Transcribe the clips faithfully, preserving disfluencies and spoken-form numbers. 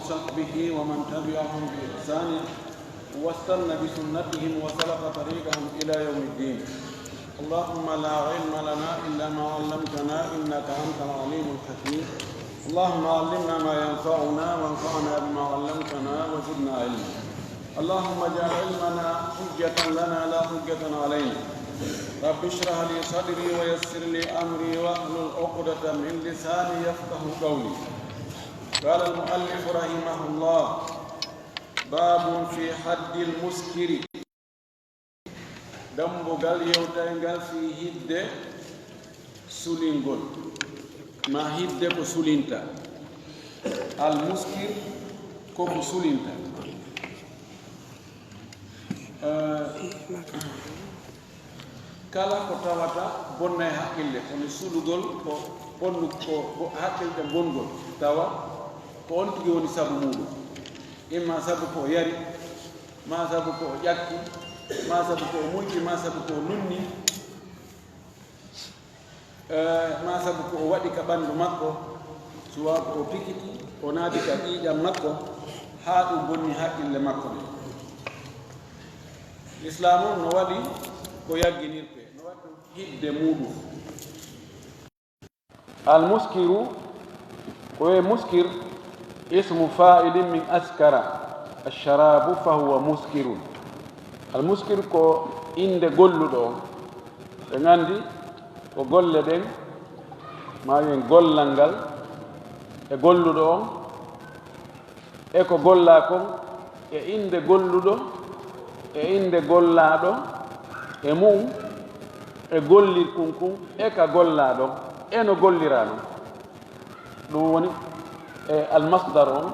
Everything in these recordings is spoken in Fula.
وصحبه ومن تبعهم بإحسان واستن بسنتهم وسلك طريقهم إلى يوم الدين. اللهم لا علم لنا إلا ما علمتنا إنك أنت العليم الحكيم. اللهم علمنا ما ينفعنا وانفعنا بما علمتنا وزدنا علما. اللهم اجعل علمنا حجة لنا لا حجة علينا. رب اشرح لي صدري ويسر لي أمري واحلل عقدة من لساني يفقه قولي. قال المؤلف رحمه الله: باب في حد المسكر. Dambugal yewtayngal fii hidde sulingol, ma hidde ko sulinta. Al muskir ko ko sulinta. Eh, kala ko tawata bonnay haqqille, kono sulugol ko bonnu-, ko, ko haqqille bongol, tawa ko on tigi woni sabu muuɗum. Imma sabu ko o yari, ma sabu ko o ƴakki, ma sabu ko o muyki, ma sabu ko o nunni, eh, ma sabu ko o waɗi ka ɓanndu makko, suwa ko o pikiti, o naati ka ƴiiƴam makko, haa ɗum bonni haqqille makko ɗen. Lislaam on no waɗi ko yagginirtee, no waɗi hidde muuɗum. Al muskiru, ko e muskir, ismu fa'ilin min askara, asharabu fahuwa muskirun. Al muskir ko innde golluɗo on. Ɓe nganndi ko golle ɗen, ma wiyen gollal ngal, e golluɗo on, e ko gollaa kon, e innde golluɗo, e innde gollaaɗo, e mu'un, e gollirkun kun, e ka gollaa ɗon, e no golliraa non. Ɗum woni, e almasdar on,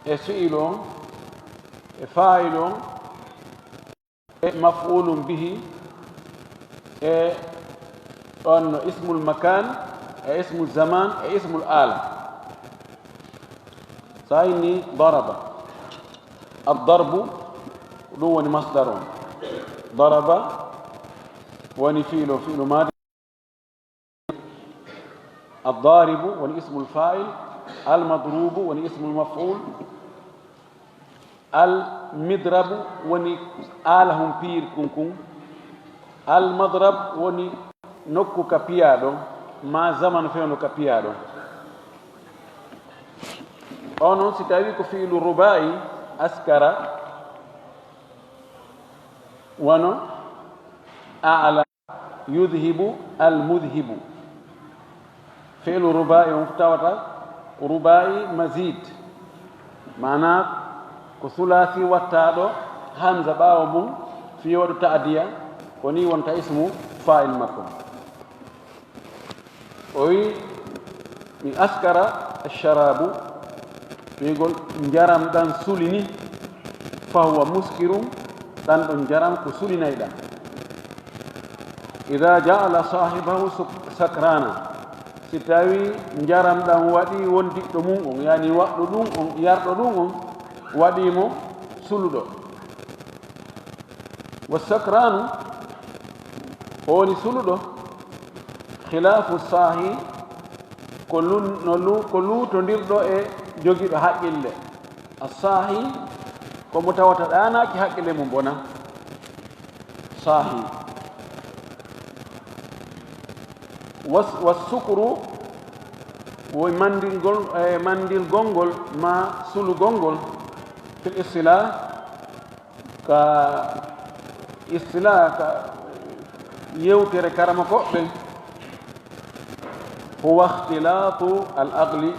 e fi'ilu on, e faa'ilu on, e maf'ulun bihi, e ɗon no ismul makan, e ismul zaman, e ismul ala. So a inni daraba, addarbu, ɗum woni masdar on. Daraba woni fi'lu, fi'lu madi. Addaribu woni ismul fa'il, almadrubu woni ismul maf'ul, almidrabu woni ala hon piyirkun kun, almadrab woni nokku ka piyaa ɗon, ma zamanu fewndo ka piyaa ɗon. O non si tawi ko fi'lu ruba'i, askara, wano a'la. Yudhibu, al mudhibu. Fi'lu ruba'i on tawata ruba'i mazid. Maana ko sulasi wattaɗo hamza ɓaawo mum, fiyo waɗu ta'diya, ko ni wonta ismu fa'il makko. O wi, mi askara asharabu, wi'ugol njaram ɗan sulini, fahuwa muskirun, ɗan ɗon njaram ko sulinay ɗan. Ida ja'ala sahibahu suk-, sakrana, si tawi njaram ɗan waɗi wondiɗɗo mum on, yani waɗɗo ɗum on, yarɗo ɗum on, waɗi mo suluɗo. Wa sakranu, o woni suluɗo, khilafu sahi, ko lun-, no lu-, ko luutondirɗo e jogiiɗo haqqille. A sahi, ko mo tawata ɗaanaaki haqqille mum bona. Sahi. Was-, was sukru, wo mandilgol, e mandilgol ngol ma sulugol ngol, fil istilah, ka istilah, ka yewtere karamokooɓe ɓen, huwa ikhtilatu al aqli,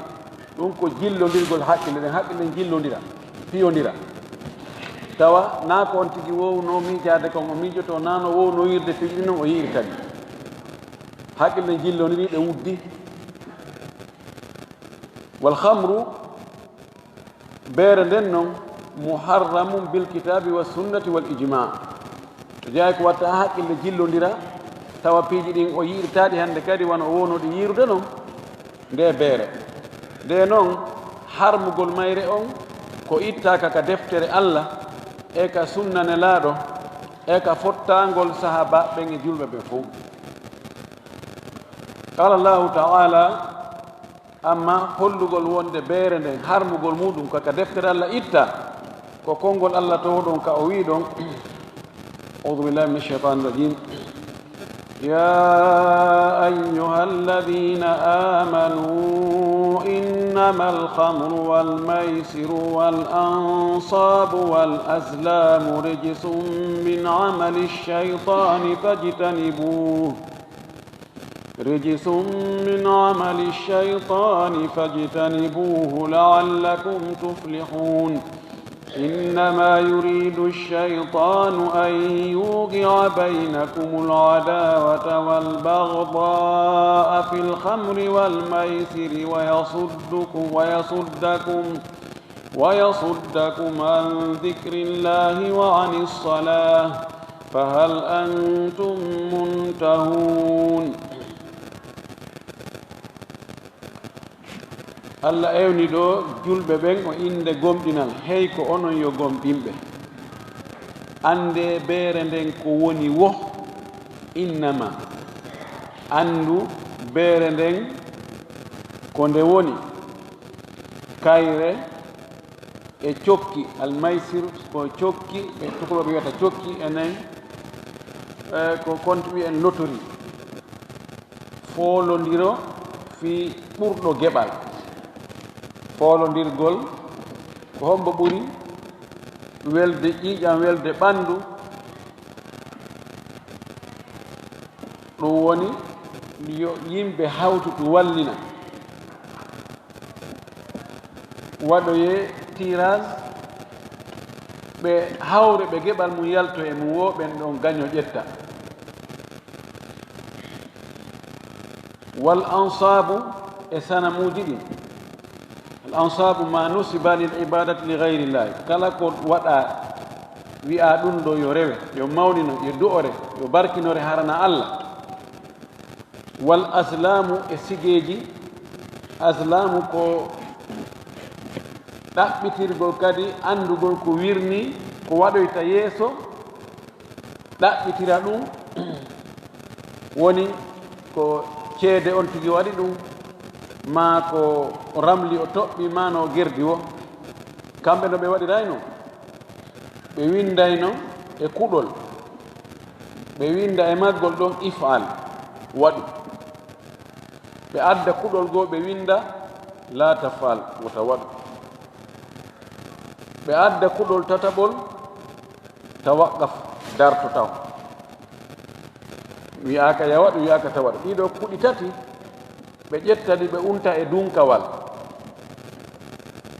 ɗum ko jillondirgol haqqille ɗen, haqqille ɗen jillondira, piyondira. Tawa naa ko on tigi wowno miijaade kon, o miijoto, naa no wowno yi'irde piiji ɗin non, o yi'irta ɗi. Haqqille ɗen jillondiri, ɗe wuddi. Wal khamru, beere nden non, muharramun bil kitabi wa sunnati wal ijma. To jeyaa ko watta haqqille jillondira, tawa piiji ɗin o yi'irtaaɗi hannde kadi wano o wowno ɗi yi'irde non, nde beere. Nde non, harmugol mayre on ko ittaaka ka deftere Allah, e ka sunna Nelaaɗo, e ka fottaangol sahaabaaɓe ɓen e julɓe ɓen fow. Qala Allahu ta'ala, Amma hollugol wonde beere nden harmugol muɗum ka, ka deftere Allah itta, ko konngol Allah towɗon ka o wi'i ɗon, أعوذ بالله من الشيطان الرجيم. يا أيها الذين آمنوا إنما الخمر والميسر والأنصاب والأزلام رجس من عمل الشيطان فاجتنبوه، رجس من عمل الشيطان فاجتنبوه لعلكم تفلحون. إنما يريد الشيطان أن يوقع بينكم العداوة والبغضاء في الخمر والميسر ويصدكم، ويصدكم، ويصدكم عن ذكر الله وعن الصلاة فهل أنتم منتهون. Allah ewni ɗo julɓe ɓen o innde gomɗinal, hey ko onon yo gomɗinɓe. Anndee beere nden ko woni wo, innama. Anndu beere nden ko nde woni, kayre e cokki, almaysir ko cokki, ɓe tukulooɓe wiyata cokki, enen, eh, ko konti wi'en lotori. Foolondiro fii ɓurɗo geɓal. Foolondirgol ko hombo ɓuri welde ƴiiƴam, welde ɓanndu? Ɗum woni yo yimɓe hawtutu wallina. Waɗoyee tirage, ɓe hawre ɓe geɓal mum yalto e mum woo, ɓen ɗon gaño ƴetta. Wal ansaabu, e sanamuuji ɗin. Al ansaabu ma nusiba lil ibadati li gayrillahi. Kala ko waɗa, wi'a ɗum ɗo yo rewe, yo mawnino, yo du'ore, yo barkinore harana Allah. Wal aslaamu, e sigeeji. Aslaamu ko ɗaɓɓitirgol kadi anndugol ko wirnii, ko waɗoyta yeeso, ɗaɓɓitira ɗum, woni ko ceede on tigi waɗi ɗum, maa ko ramli o toɓɓi, maa no gerdi wo. Kamɓe no ɓe waɗirayno, ɓe winndayno e kuɗol, ɓe winnda e maggol ɗon if'al, waɗu. Ɓe adda kuɗol goo, ɓe winnda laa taf'al, wota waɗu. Ɓe adda kuɗol tataɓol, tawaqqaf, darto taw. Wi'aaka ya waɗu, wi'aaka ta waɗu. Ɗiɗo kuɗi tati, ɓe ƴetta ɗi, ɓe unta e dunkawal.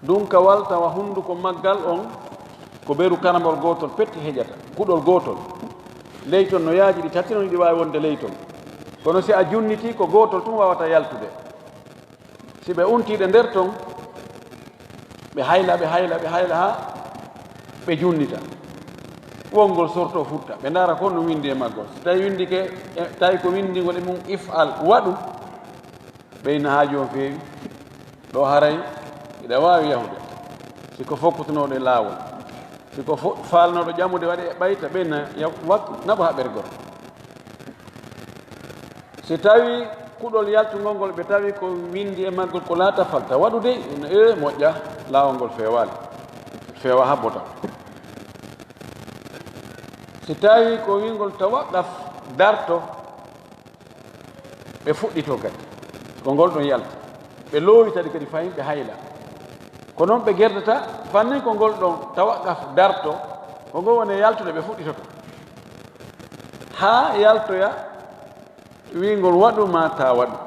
Dunkawal tawa hunnduko maggal on ko beru karambol gootol petti heƴata, kuɗol gootol. Ley ton no yaaji ɗi tati non, hiɗi waawi wonde ley ton. Kono si a junnitii, ko gootol tun waawata yaltude. Si ɓe untii ɗe nder ton, ɓe hayla, ɓe hayla, ɓe hayla haa ɓe junnita. Wongol sorto futta, ɓe ndaara ko no winndi e maggol. Si tawi winndike, e, tawi ko winndingol e mum if'al, waɗu, ɓe inna haaju on feewi. Ɗo haray hiɗa waawi yahude. Si ko fokkutunooɗo e laawol, si ko fo-, faalnooɗo ƴamude waɗi e ɓayta, ɓe inna ya-, wakki, naɓu haɓere goto. Si tawi kuɗol yaltungol ngol, ɓe tawi ko winndi e maggol ko laa taf'al, ta waɗu dey, ina, ee, moƴƴa, laawol ngol feewaali. Feewa habbota. Si tawi ko wi'ngol tawaqqaf, darto, ɓe fuɗɗito kadi. Ko ngol ɗon yalta. Ɓe loowita ɗi kadi fahin, ɓe hayla. Ko non ɓe gerdata, fannin ko ngol ɗon tawaqqaf, darto, ko ngol woni e yaltude, ɓe fuɗɗitoto. Haa yaltoya, wi'ngol waɗu maa taa waɗu.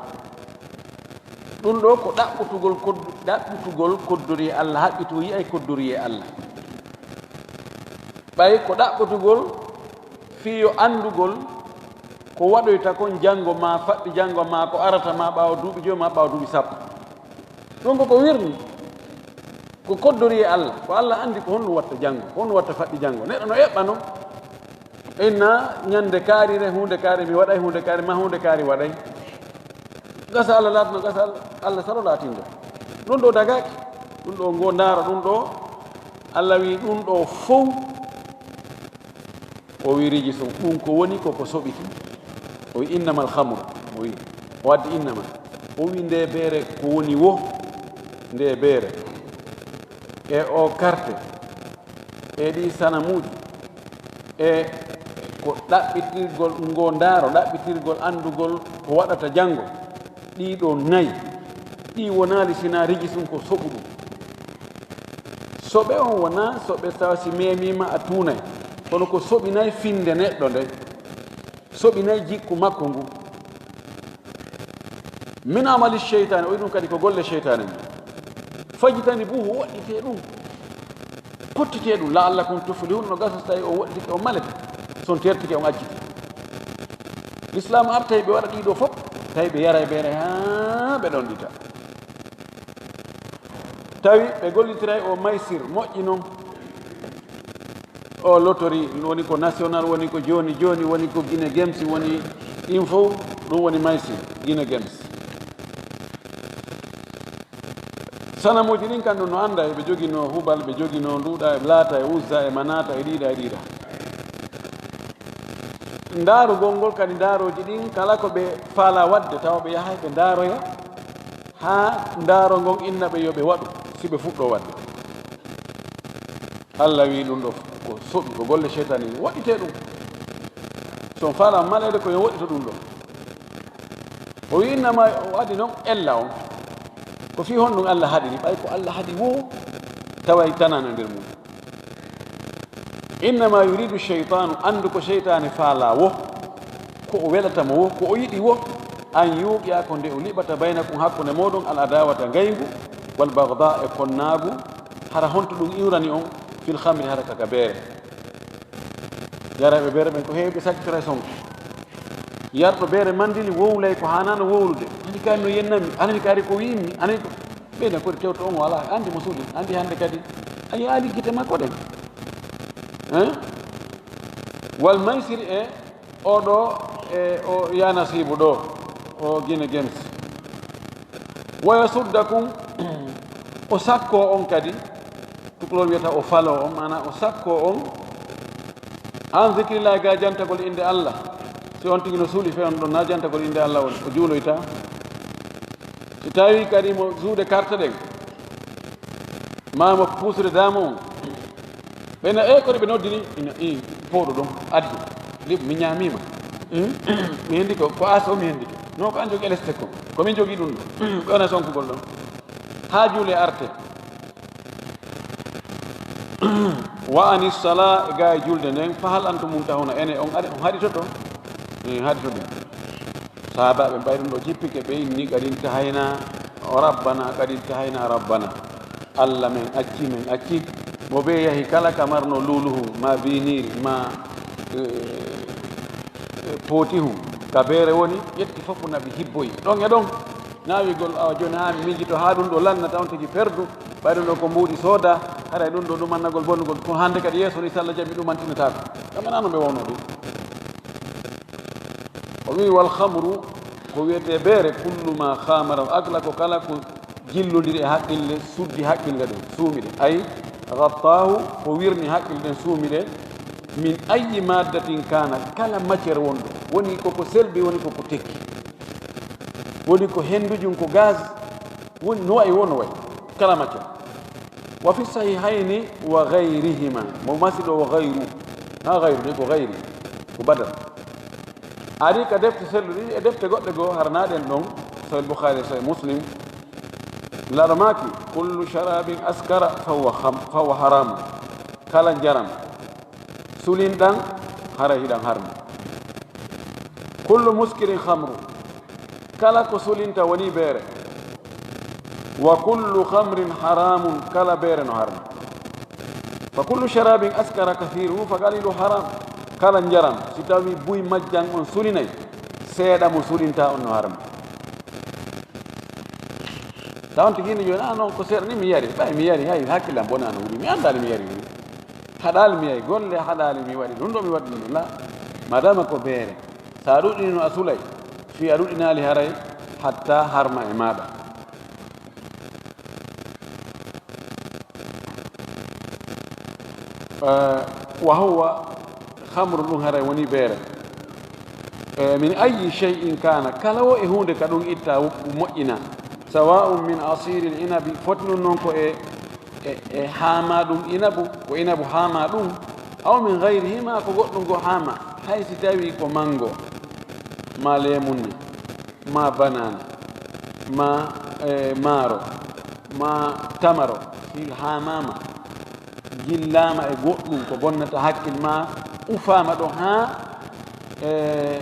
Ɗum ɗo ko ɗaɓɓutugol koddu-, ɗaɓɓutugol koddoriyee Allah, haɓɓitoo yi'ay koddoriyee Allah. Ɓay ko ɗaɓɓutugol fii yo anndugol ko waɗoyta kon janngo maa faɓɓi janngo maa ko arata maa ɓaawo duuɓi jowi maa ɓaawo duuɓi sappo. Ɗum ko ko wirni, ko koddoriyee Allah, ko Allah anndi ko honɗum watta janngo, ko honɗum watta faɓɓi janngo. Neɗɗo no eɓɓa non. Inna ñande kaarire, huunde kaari mi waɗay, huunde kaari ma, huunde kaari waɗay. Gasa Allah laatano, gasa Allah, Allah saro laatindo. Ɗum ɗo dagaaki. Ɗum ɗo ngo ndaara, ɗum ɗo Allah wi ɗum ɗo fow. O wi rijisun, ɗum ko woni ko ko soɓiti. O wi innamal khamru, o wi, o waddi innama. O wi nde beere ko woni wo, nde beere, e o karte, e ɗi sanamuuji, e ko ɗaɓɓitirgol ngo ndaaro, ɗaɓɓitirgol anndugol ko waɗata janngo, ɗii ɗoo nayi, ɗii wonaali sinaa rijisun, ko soɓu ɗum. Soɓe on wonaa soɓe tawa si meemiima a tuunay, kono ko soɓinay finnde neɗɗo nde, soɓinay jikku makko ngu. Min amali sheytaani, o wi ɗum kadi ko golle sheytaani mum. Fajtanibuhu, woɗɗitee ɗum, pottitee ɗum, la'allakum tuflihun, no gasa so tawi on woɗɗitike, on malete, so on tertike, on acciti. Lislaam artay ɓe waɗa ɗii ɗoo fof, tawi ɓe yaray beere haa ɓe ɗonɗita. Tawi ɓe gollitiray o maysir moƴƴi noon, o lotori woni ko national, woni ko jooni jooni, woni ko Guinée Games, woni ɗin fof, ɗum woni maysir, Guinée Games. Sanamuuji ɗin kan ɗum no annda, eɓe joginoo Hubal, ɓe joginoo Nduuɗa, e Laata, e Uzza, e Manaata, e ɗiiɗa, e ɗiiɗa. Ndaarugol ngol kadi, ndaarooji ɗin, kala ko ɓe faalaa waɗde, tawa ɓe yahay ɓe ndaaroya, haa ndaaro ngon inna ɓe yo ɓe waɗu, si ɓe fuɗɗoo waɗde. Allah wi ɗum ɗo ko soɓi, ko golle seytaane, woɗɗitee ɗum. So on faalaa maleede, ko yo woɗɗito ɗum ɗo. O wi, innama, o adi noon ella on. Ko fii honɗum Allah haɗiri? Ɓay ko Allah haɗi woo, taway tanana nder mum. Innama yuridu sheytaanu, anndu ko seytaane faalaa wo, ko o welata mo wo, ko o yiɗi wo, an yuuqiya, ko nde o liɓata, baynakum, hakkunde mooɗon, al adawata, ngayngu, wal bagda, e konnaagu. Hara honto ɗum iwrani on? Fil khamri, hara ka beere. Yarayɓe beere ɓen ko heewɓe sakkitoray sonko. Yarɗo beere mandili wowlay ko haanaano wowlude. Ani kaari no yennami, anani kaari ko wi'immi, anani ko. Ɓeyda kori tewto on o alaa, anndi mo suuli, anndi hannde kadi a yi'aali gite makko ɗen. Hein? Wal maysiri, e oɗo, e o Yanasibu ɗo, o Guinée Games. Wa yasuddakum, o sakko on kadi, tukulol wiyata o falo on, maana o sakko on, an zikrillah, ga jantagol innde Allah. Si on tigi no suuli fe on ɗon, na jantagol innde Allah woni, o juuloyta. Si tawi kadi mo suude carte ɗen, ma mo puusude damo on, ɓe na, e, koɗo ɓe noddini, ina, i, powɗo ɗon, addu, liɓ, mi ñaamima. Hmm? Mi hendi ko, ko as o mi hendi ko. No ko an jogi eleste ko. Ko min jogi ɗum ɗo. Ɓe wona sonkugol ɗon. Haa juule arte. Wa anis sala, e gaa e julde nden, fa hal antum muntahuna, ene on ari, on haɗitoto? Eh, haɗito ɗum. Sahaabaaɓe ɓay ɗum ɗo jippike, ɓe inni, qad intahayna rabbana, qad intahayna rabbana. Allah men acci, men acci. Mo ɓe yahi kala ka marno luluhu, ma vinir, ma, eh, eh, potihu, ka beere woni, ƴetti fof naɓi hibboyi. Ɗon e ɗon, naawigol, awa jooni haa mi miijito haa ɗum ɗo lannata on tigi perdu, ɓay ɗum ɗo ko mbuuɗi sooda, haray ɗum ɗo ɗumannagol bonnugol, ko hannde kadi yeeso ni, so Allah jaɓi ɗumantinotaako. Kamɓe nano ɓe wonno ɗum. O wi, wal khamru, ko wiyetee beere, kullu ma khamara al aqla, ko kala ko jillondiri e haqqille, suddi haqqille ɗen, suumi ɗe. Ay, ghattaahu, ko wirni haqqille ɗen, suumi ɗe. Min ayyi maddatin kana, kala matière wonɗo, woni koko selbi, woni koko tekki, woni ko hendujum, ko gaz, woni no wayi, wo no wayi, kala matière. Wa fi sahihayni wa ghayrihima, mo masiɗo wa ghayru, na ghayru de ko ghayri, ko badal. Ari ka defte selluɗe ɗiɗi e defte goɗɗe goo, harnaaɗen ɗon, Sahih Bukhari, Sahih Muslim, Nulaaɗo maaki, kullu sharabin askara fahuwa kham-, fahuwa haramu. Kala njaram sulinɗan, hara hiɗan harmi. Kullu muskirin khamru. Kala ko sulinta woni beere. Wa kullu khamrin haramun, kala beere no harmi. Fa kullu sharabin askara kathiruhu fa qalilu haram. Kala njaram, si tawi buy majjan on sulinay, seeɗa mo sulinta on no harmi. Tawon tigi ni jooni, "Ah, non, ko seeɗa ni mi yari." Ɓay mi yari, hay hakkillam bona no wuli. Mi anndaali mi yari wuli. Haɗaali mi yahi golle, haɗaali mi waɗi ɗum ɗo, mi waɗi ɗum ɗo. La, madama ko beere. Sa a ɗuɗɗinino a sulay, fii a ɗuɗɗinaali haray, hatta harma e maaɗa. Eh, wa huwa khamru, ɗum haray woni beere. E, min ayyi shay'in kana, kala o e huunde ka ɗum itta wo-, moƴƴina. Sawa'un min asiril inabi, foti ɗum noon ko e, e, e haama ɗum inabu, ko inabu haama ɗum, aw min ghayrihi, ma ko goɗɗum goo haama, hay si tawi ko mango, ma leemunne, ma banana, ma, e, maaro, ma tamaro, si haamaama, jillaama e goɗɗum ko bonnata hakkil ma, ufaama ɗo haa, e,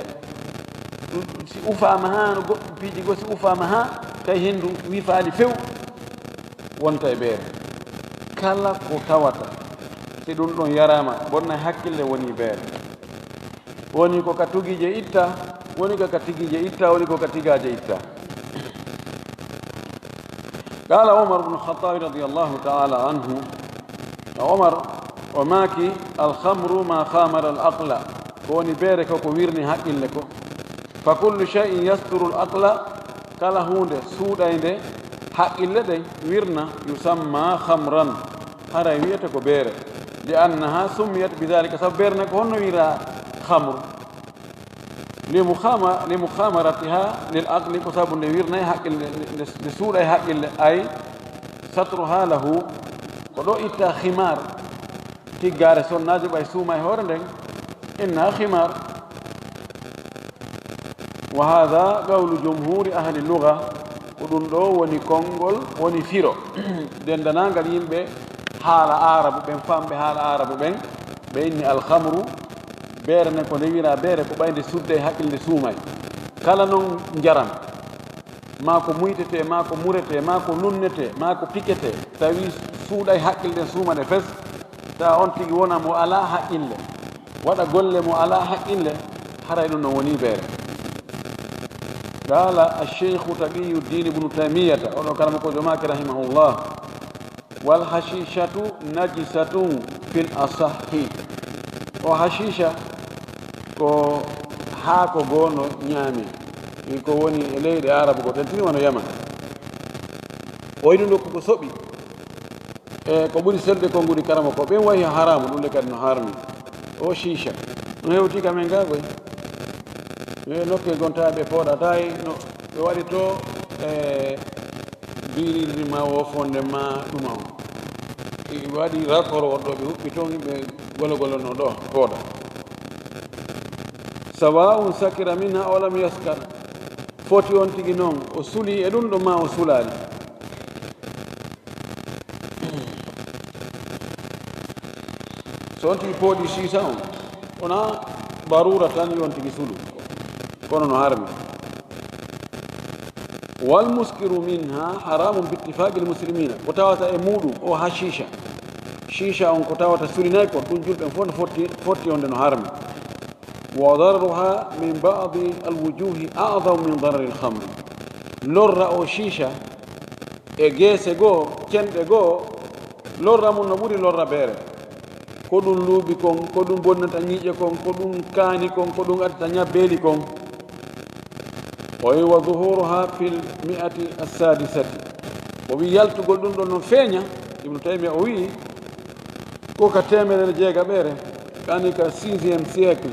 si ufaama haa no goɗɗum piiji goo, si ufaama haa tawi henndu wifaali few, wonta e beere. Kala ko tawata si ɗum ɗon yaraama, bonna hakkille, woni beere. Woni ko ka tugiije itta, woni ko ka tigiije itta, woni ko ka tigaaje itta. Qala Umar bnu Khattabi radiyallahu ta'ala anhu, Umar o maaki, "Alkhamru ma khamara al-aqla," ko woni beere ko ko wirni haqqille ko. "Fa kullu shay'in yasturu al-aqla," kala huunde suuɗaynde haqqille ɗen wirna, "yusamma khamran," haray wi'ete ko beere. "Li annaha summiyat bi dhalika," sabu beere ne ko honno wi'ra khamru? "Li mukhama-, li mukhamaratiha lil aqli," ko sabu nde wirnay haqqille, nde, nde suuɗay haqqille, ay satruha lahu, ko ɗo itta khimar, tiggaare sonnaajo ɓay suuma e hoore nden, inna khimar. Wa hadha qawlu jumhuri ahli lugha, ko ɗum ɗo woni konngol, woni firo denndanangal yimɓe haala aarabu ɓen, famɓe haala aarabu ɓen, ɓe inni alkhamru, beere nden ko nde wi'ra beere, ko ɓay nde sudday haqqille, nde suumay. Kala non njaram, maa ko muytetee, maa ko muretee, maa ko nunnetee, maa ko piketee, tawi suuɗay haqqille ɗen, suuma nde fes, tawa on tigi wona mo alaa haqqille, waɗa golle mo alaa haqqille, haray ɗum ɗon wonii beere. Qala ash-shaykhu Taqiyuddin ibnu Taymiyata, oɗo kala mo ko jomaaki rahimahullah, "Wal hashishatu najisatun fil asahhi." O hashisha ko haako goo no ñaami, ko woni e leyɗe Arabu ko tentini wano Yaman. O yiɗi nokku ko soɓi. E ko ɓuri selde ko nguri karama ko ɓen wayi haramu, ɗum le kadi no harmi. O shisha. No hewti ka men gaa koy. E nokke gontaaɓe pooɗata e no ɓe waɗi to, e birirri ma wo fonde ma ɗuma on. E ɓe waɗi rakoro woɗɗo ɓe huɓɓi toon ɓe golo golo no ɗo pooɗa. Sawa'un sakira minha aw lam yaskar. Foti on tigi noon o suli e ɗum ɗo ma o sulaali. So on tigi pooɗi sisa on, wona barura tan yo on tigi sulu, kono no harmi. Wal muskiru minha haramun bi ittifaqil muslimina, ko tawata e muɗum o hashisha. Shisha on ko tawata sulinay kon, ɗum julɓe fof no fotti, fotti onde no harmi. Wa dararuha min ba'di al wujuhi a'zamu min darari al khamri. Lorra o shisha e geese goo, cenɗe goo, lorra mum no ɓuri lorra beere. Ko ɗum luuɓi kon, ko ɗum bonnata ñiiƴe kon, ko ɗum kaani kon, ko ɗum addata ñabbeeli kon. O wi, "Wa zuhuruha fil mi'ati as-sadisati." O wi, "Yaltugol ɗum ɗon no feeña," Ibnu Taymiya o wi, "ko ka teemedere jeegaɓere, yani ka sixième siècle.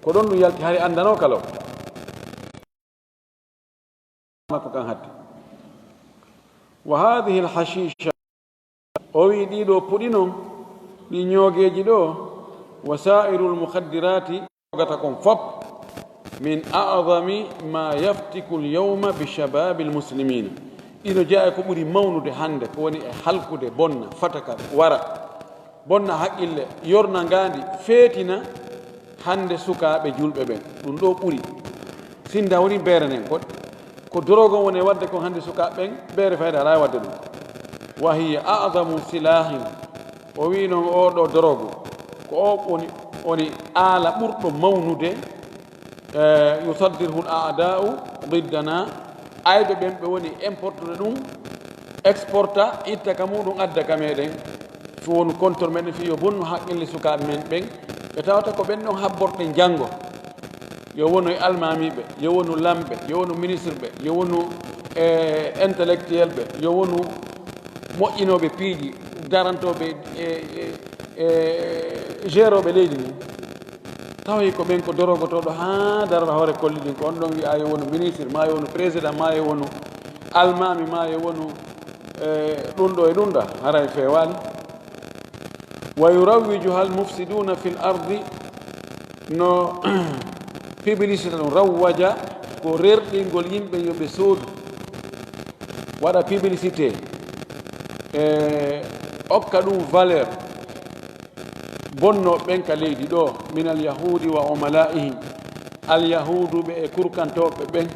Ko ɗon ɗum yalti, hari anndanoo kala o." Makko kan hatti. "Wa hadhihi al-hashisha," o wi, "ɗii ɗoo puɗi non, ɗi ñoogeeji ɗoo, wa sa'irul mukhaddirati, gata kon fop, min a'zami ma yaftiku al-yawma bi shababil muslimina." Ɗino jeyaa e ko ɓuri mawnude hannde, ko woni e halkude, bonna, fataka, wara, bonna haqqille, yorna ngaandi, feetina hannde sukaaɓe julɓe ɓen. Ɗum ɗo ɓuri. Sinda woni beere nden, ko, ko dorogo woni e waɗde kon hannde sukaaɓe ɓen, beere fayda alaa e waɗde ɗum. Wa hiya a'zamu silahin. O wi noon oo ɗo dorogo, ko o woni, woni aala ɓurɗo mawnude, eh, yusaddiruhu al-a'da'u diddana, ayɓe ɓen ɓe woni importude ɗum, exporta, itta ka muɗum, adda ka meɗen, fi wonu contre meɗen, fi yo bonnu haqqille sukaaɓe men ɓen, ɓe tawata ko ɓen ɗon habborɗen janngo. Yo wonu e almaamiiɓe, yo wonu lamɓe, yo wonu ministre ɓe, yo wonu, eh, intellectuel ɓe, yo wonu moƴƴinooɓe piiji, darantooɓe, eh, eh, eh, gérooɓe leydi ndin. Tawi ko ɓen ko dorogotooɗo haa darora hoore kolli ɗin, ko on ɗon wi'a yo wonu ministre, maa yo wonu président, maa yo wonu almaami, maa yo wonu, e, ɗum ɗo e ɗum ɗa, haray feewaali. Wa yurawwiju hal mufsiduna fil ardi, no publicité ɗum, rawwaja, ko rerɗingol yimɓe yo ɓe soodu, waɗa publicité, e okka ɗum valeur. Bonnooɓe ɓen ka leydi ɗo, min al yahudi wa umala'ihim, al yahuduɓe e kurkantooɓe ɓen,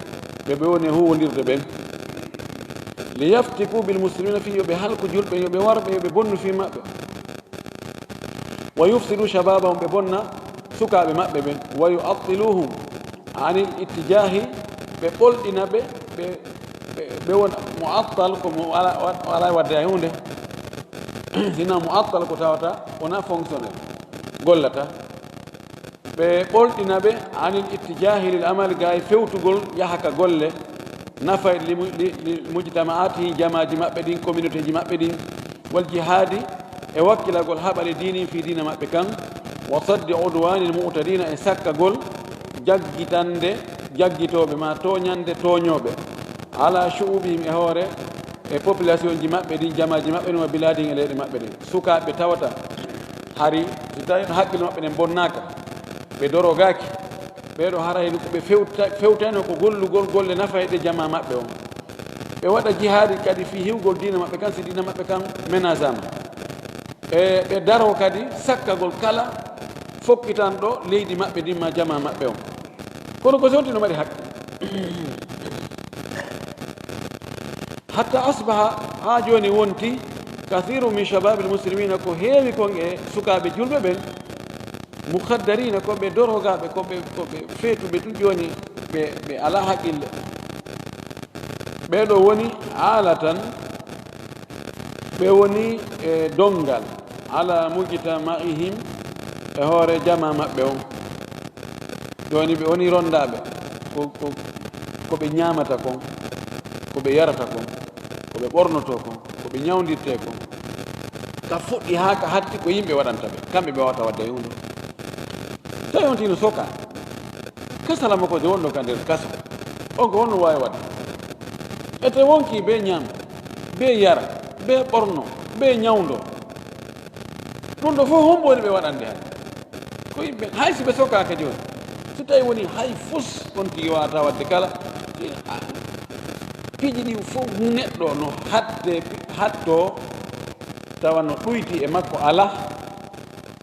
ɓe ɓe woni e huwondirde ɓen. Li yaftiku bil muslimina, fii yo ɓe halku julɓe, yo ɓe war ɓe, yo ɓe bonnu fii maɓɓe. Wa yufsidu shababahum, ɓe bonna sukaaɓe maɓɓe ɓen. Wa yu'attiluhum anil ittijahi, ɓe ɓolɗina ɓe, ɓe, ɓe, ɓe wona mu'attal, ko mo ala, ala wadde hay huunde. Sina mu'attal ko tawata wona fonctionnel, gollata. Ɓe ɓolɗina ɓe anil ittijahi lil amal, gay fewtugol yaha ka golle, nafay li mu-, li, li mujtama'atihim, jamaaji maɓɓe ɗin, communautéji maɓɓe ɗin, wal jihadi, e wakkilagol haɓa li dinihim, fii diina maɓɓe kan, wa saddi udwanil mu'tadina, e sakkagol jaggitande jaggitooɓe, ma tooñande tooñooɓe, ala shu'ubihim, e hoore, e population ji maɓɓe ɗin, jamaaji maɓɓe ɗin, wa biladihim, e leyɗe maɓɓe ɗin. Sukaaɓe tawata hari, si tawi no haqqille maɓɓe ɗen bonnaaka, ɓe dorogaaki, ɓee ɗo haray ko ɓe fewta-, fewtayno ko gollugol golle nafayɗe jamaa maɓɓe on. Ɓe waɗa jihaadi kadi fii hiwgol diina maɓɓe kan, si diina maɓɓe kan menasaama. E ɓe daro kadi sakkagol kala fokkitanɗo leydi maɓɓe ndin ma jamaa maɓɓe on. Kono ko sonti no mari haqqe. Hatta asbaha, haa jooni wonti, kathiru min shababil muslimina, ko heewi kon e sukaaɓe julɓe ɓen, mukhaddarina, ko ɓe dorogaaɓe, ko ɓe, ko ɓe feetuɓe tun jooni, ɓe, ɓe alaa haqqille. Ɓee ɗo woni alatan, ɓe woni e donngal, ala mujtama'ihim, e hoore jamaa maɓɓe on. Jooni ɓe woni ronndaaɓe ko, ko, ko ɓe ñaamata kon, ko ɓe yarata kon, ko ɓe ɓornotoo kon, ko ɓe ñawndirtee kon. Ka fuɗɗi haa ka hatti ko yimɓe waɗanta ɓe, kamɓe ɓe wawata waɗde e huunde. Tawi on tino soka, kasala makko de wonɗo ka nder kaso, on ko honno waawi waɗde? Ete wonkii bee ñaam, bee yara, bee ɓorno, bee ñawndo. Ɗum ɗo fof, hombo woni ɓe waɗande hannde? Ko yimɓe, hay si ɓe sokaaka jooni. So tawi woni hay fus, on tigi wawata waɗde kala. Piiji ɗi fof neɗɗo no hatte, hatto tawa no ɗuyti e makko alaa,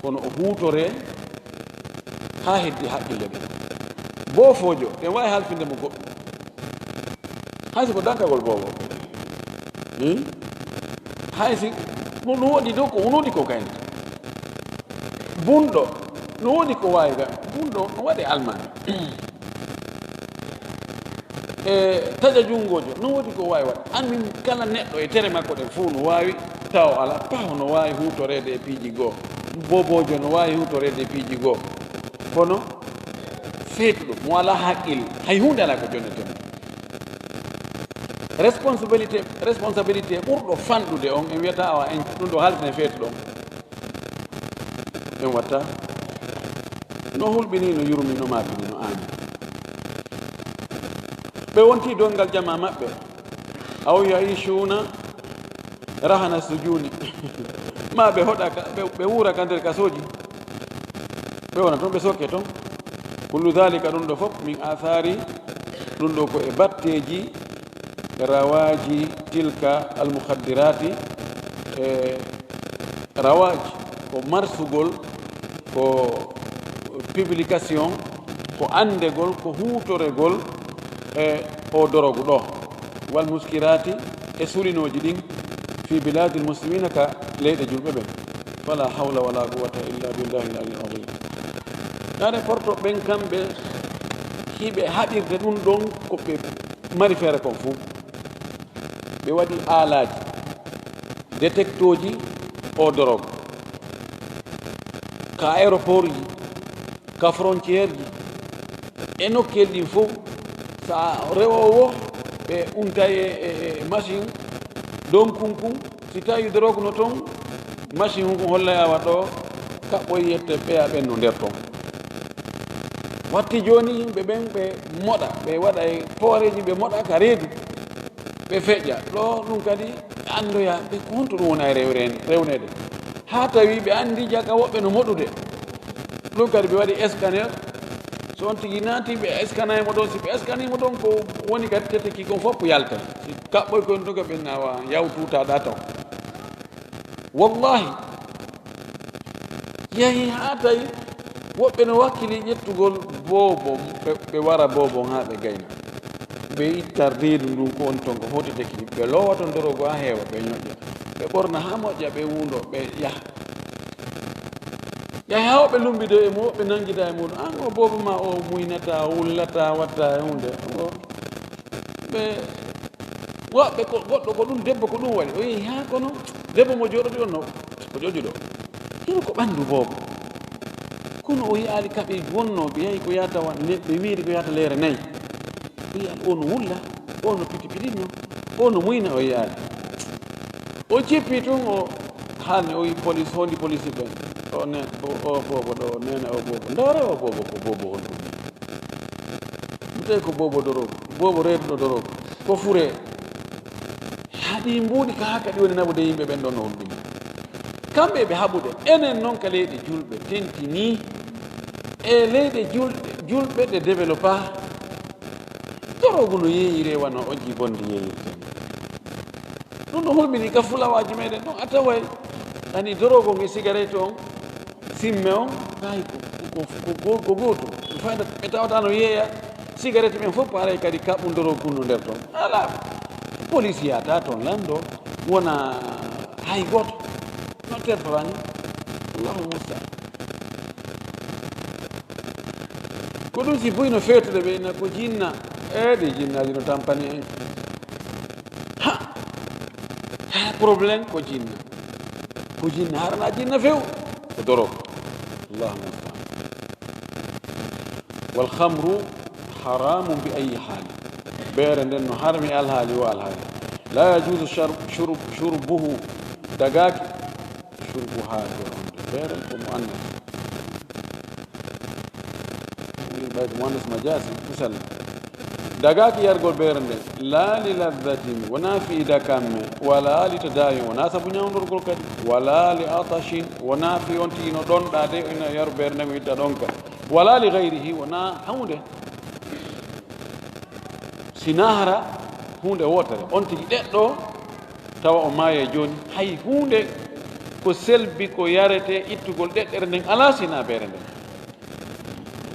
kono o huutore haa heddi haqqille ɗen. Boofoojo, en waawi halfinde mo goɗɗum. Hay si ko dankagol boobo. Hmm? Hay si no, no woodi dow ko, no woodi ko kayne. Bunɗo, no woodi ko waawi ga. Bunɗo no waɗe almaami. E taƴa junngojo, no woodi ko waawi waɗ. Amin kala neɗɗo e tere makko ɗen fof no waawi taw ala, paho no waawi huutoreede e piiji goo. Booboojo no waawi huutoreede e piiji goo. Kono feetuɗo, mo alaa haqqil, hay huunde alaa ko jonnetee mo. Responsabilité, responsabilité ɓurɗo fanɗude on, en wiyata awa en, ɗum ɗo haaltene feetuɗo on. En watta no hulɓini, no yurmi, no maabini, no aani. Ɓe wonti donngal jamaa maɓɓe. Aw yaishuuna rahana sujuni. Ma ɓe hoɗa ka, ɓe, ɓe wuura ka nder kasooji. Ɓe wona toon, ɓe sokke toon. Kullu dhalika, ɗum ɗo fof, min athari, ɗum ɗo ko e batteeji, rawaaji tilka almukhaddirati, e rawaaji, ko marsugol, ko publication, ko anndegol, ko huutoregol e o dorogu ɗo, wal muskirati, e sulinooji ɗin, fi biladil muslimina, ka leyɗe julɓe ɓen. Fala hawla wala quwwata illa billahi al-ali al-azim. Kare porto ɓen kamɓe hiɓe haɗirde ɗum ɗon ko ɓe mari feere kon fuu. Ɓe waɗi aalaaji, détectooji o dorog, ka aéroport ji, ka frontière ji, e nokkel ɗin fof, so a rewoowo, ɓe untay e, e, e machine, donkun kun, si tawi dorog no toon, machine hun kun hollay awa ɗo, kaɓɓoy yette ɓeya ɓen no nder toon. Watti jooni yimɓe ɓen ɓe moɗa, ɓe waɗa e pooreeji, ɓe moɗa ka reedu, ɓe feƴƴa. Ɗo ɗum kadi ɓe anndoya ɓe ko honto ɗum wona e rewre-, rewneede. Haa tawi ɓe anndi jaka woɓɓe no moɗude. Ɗum kadi ɓe waɗi scanner. So on tigi naati, ɓe scanay mo ɗon. Si ɓe scanay mo ɗon, ko woni kadi tete ki kon fof yalta. Si kaɓɓoy kon ɗum, ko ɓe nawa yawtuta ɗa taw. Wallahi, yahi haa tawi woɓɓe no wakkili ƴettugol boobo, ɓe, ɓe wara boobo haa ɓe gayna. Ɓe itta reedu ndun ko on ton ko fotete ki, ɓe loowa ton dorogo haa heewa, ɓe ñoƴƴa. Ɓe ɓorna haa moƴƴa, ɓe wuundo, ɓe yaha. Yahi haa woɓɓe lumbido e mum, woɓɓe nangida e muɗum. An o boobo ma o muynata, o wullata, watta e hunde. O, ɓe Woɓɓe ko, goɗɗo ko ɗum, debbo ko ɗum waɗi. O yehi haa kono debbo mo jooɗodi on no, ko ƴoƴuɗo. Hino ko ɓanndu boobo. Kono o yi'aali kaɓe wonnoo, ɓe yahi ko yahata wa-, ne-, ɓe wiiri ko yahata leere nayi. O yi'aali o no wulla, o no piti pitinno, o no muyna, o yi'aali. O jippi tun, o haalni, o wi'i police, hondi police ɓen. O ne-, o, o boobo ɗo, neene o boobo. Ndoore o boobo ko boobo honɗum? Mi tawi ko boobo dorogo, boobo reeduɗo dorogo, ko furee. Haɗi mbuuɗi ka haa kadi woni naɓude yimɓe ɓen ɗon no hulɓini. Kamɓe ɓe haɓude, enen non ka leyɗe julɓe tentinii, e leyɗe julɗe, julɓe ɗe développaa, dorogu no yeeyiree wano ojji bonndi yeeyirtee. Ɗum ɗo hulɓinii ka fulawaaji meɗen ɗon, a taway ani dorogo nge sigaret on, simme on, kay ko, ko, ko, ko, ko gootum. Ɗum fayda ɓe tawata no yeeya sigaret ɓen fof, haray kadi kaɓɓum dorogo kun no nder ton. Alaa. Police yahata ton, lanndo, wona hay gooto. No tertorani. Allahu musta'an. Ko ɗum si buy no feetude ɓe inna ko jinna. E ɗi jinnaaji no tampani en. Ha! Ha, problème ko jinna. Ko jinna, harana jinna few. Ko dorog. Allahu musta'an. Wal khamru haramun bi ayyi hali. Beere nden no harmi alhaali o alhaali. La yajuzu shar-, shurb-, shurbuhu. Dagaaki. Shurbuha, beere ko mu'annas. Ɓay ko mu'annas majazi, misal. Dagaaki yargol beere nden, laa li ladhatin, wonaa fii dakamme, walaa li tadawi, wonaa sabu ñawndorgol kadi, walaa li atashin, wonaa fii on tigi no ɗonɗaa de, ina yaru beere nden, o itta ɗonka, walaa li gayrihi, wonaa huunde. Si naa hara huunde wootere, on tigi ɗeɗɗo, tawa o maaya jooni, hay huunde ko selbi, ko yaretee, ittugol ɗeɗɗere nden alaa si naa beere nden.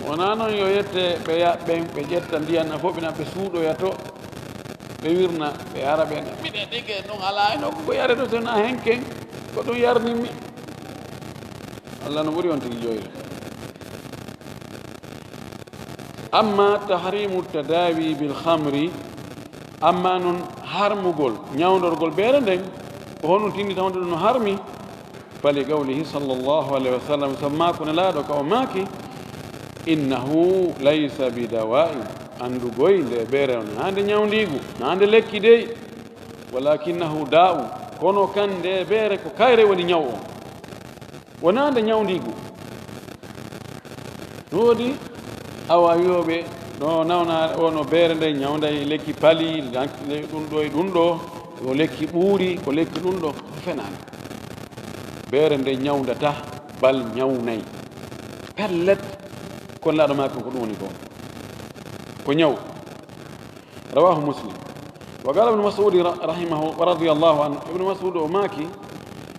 Wonaa noon yo yette ɓe ya-, ɓen, ɓe ƴetta ndiyan na fof, ɓe na ɓe suuɗoya to, ɓe wirna, ɓe ara ɓe na, miɗen ɗige ɗum alaa hino ko yarete so naa henken, ko ɗum yarnimmi. Allah no ɓuri on tigi ƴoyre. Amma tahrimu tadawi bil khamri, amma noon harmugol ñawndorgol beere nden, ko honɗum tindi tawde ɗum no harmi? Fali qawlihi sallallahu alayhi wa sallam, sabu maako Nelaaɗo ka o maaki, "Innahu laysa bi dawa'in." Anndugoy nde beere on, naa nde ñawndiigu, naa nde lekki dey, "walakinnahu da'u." Kono kan nde beere ko kayre woni ñaw on. Wonaa nde ñawndiigu. No woodi awa wiyooɓe, no nawna o no beere nde ñawnday lekki pali, ɗum ɗo e ɗum ɗo, ko lekki ɓuuri, ko lekki ɗum ɗo, ko fenaande. Beere nde ñawndata, bal ñawnay. Pellet, kon laaɗo maa ko ɗum woni ko. Ko ñaw. Rawahu Muslim. Wa qala Ibnu Mas'ud ra-, rahimahu, wa radiyallahu anhu. Ibnu Mas'ud o maaki,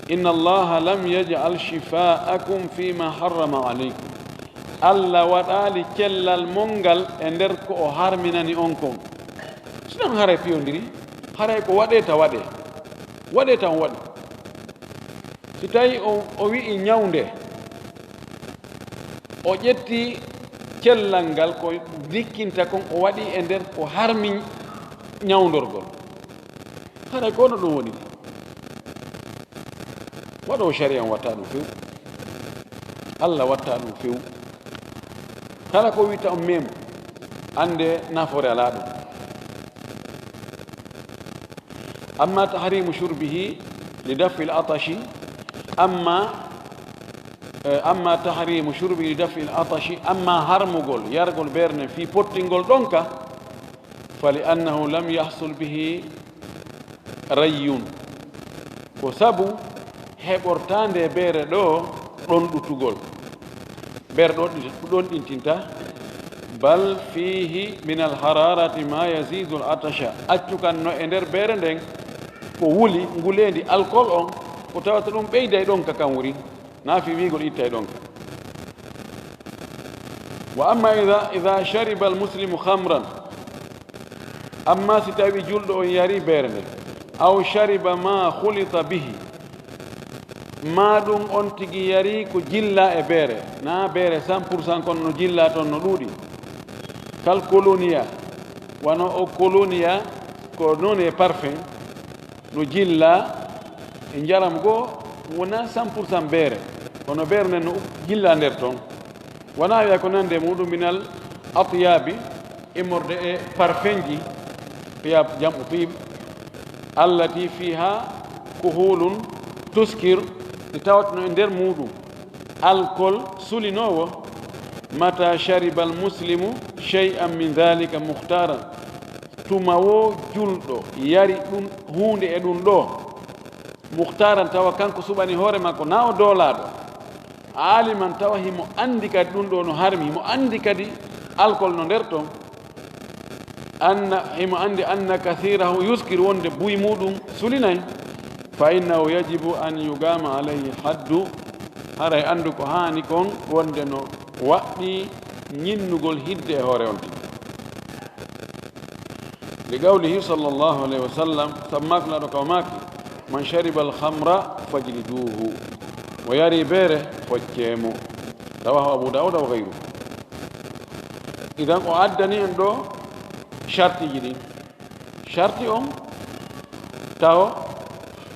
"Inna Allaha lam yaj'al shifa'akum fima harrama alaykum." Allah waɗaali cellal mon ngal e nder ko o harminani on kon. Si non haray piyondiri, haray ko waɗee ta waɗee. Waɗee ta on waɗi. Si tawi o, o wi'i ñawnde, o ƴetti cellal ngal ko ndikkinta kon, o waɗi e nder ko harmi ñawndorgol. Haray ko no ɗum woni? Waɗoowo sariya on watta ɗum few. Allah watta ɗum few. Kala ko wi'ta on mem, annde nafoore alaa ɗum. Amma tahrimu shurbihi li daf'il atashi, amma Eh, amma tahrimu shurbi li daf'il atashi, amma harmugol yargol beere nden fii pottingol ɗonka, fa li annahu lam yahsul bihi rayyun, ko sabu heɓortaande beere ɗo ɗonɗutugol, beere ɗo ɗi-, ɗonɗintinta, bal fihi min al hararati ma yazidu al atasha, accu kan no e nder beere nden ko wuli nguleendi alkol on, ko tawata ɗum ɓeyday ɗonka kan wuri. Na fii wiigol ittay ɗonka. Wa amma idha, idha shariba al muslimu khamran, amma si tawi julɗo on yari beere nde, aw shariba ma khulita bihi, ma ɗum on tigi yari ko jilla e beere, na beere cent pour cent kono no jilla ton no ɗuuɗi, kal koloniya, wano o koloniya ko noon e parfum, no jilla e njaram goo, wona cent pour cent beere, kono beere nden no jilla nder ton. Wona wiya ko nande muɗum minal atyabi, immorde e parfenji, tiyab jam'u tib, allati fiha kuhulun tuskir, ɗi tawatno e nder muɗum alkol sulinoowo. Mata shariba al muslimu shay'an min dhalika mukhtaran, tuma wo julɗo yari ɗum, huunde e ɗum ɗo, mukhtaran, tawa kanko suɓani hoore makko, na o doolaaɗo, aliman, tawa himo anndi kadi ɗum ɗo no harmi, himo anndi kadi alkol no nder ton, anna, himo anndi anna kathirahu yuskir, wonde buy muɗum sulinay, fa innahu yajibu an yugama alayhi haddu, haray anndu ko haani kon wonde no waɗɗi ñinnugol hidde e hoore on tigi. Li qawlihi sallallahu alayhi wa sallam, sabu maaki Laaɗo ka o maaki, man shariba al khamra fajliduhu, mo yari beere, foccee mo. Rawahu Abu Dawud wa ghayruhu. Idan o addani en ɗo shartiji ɗin. Sharti on tawa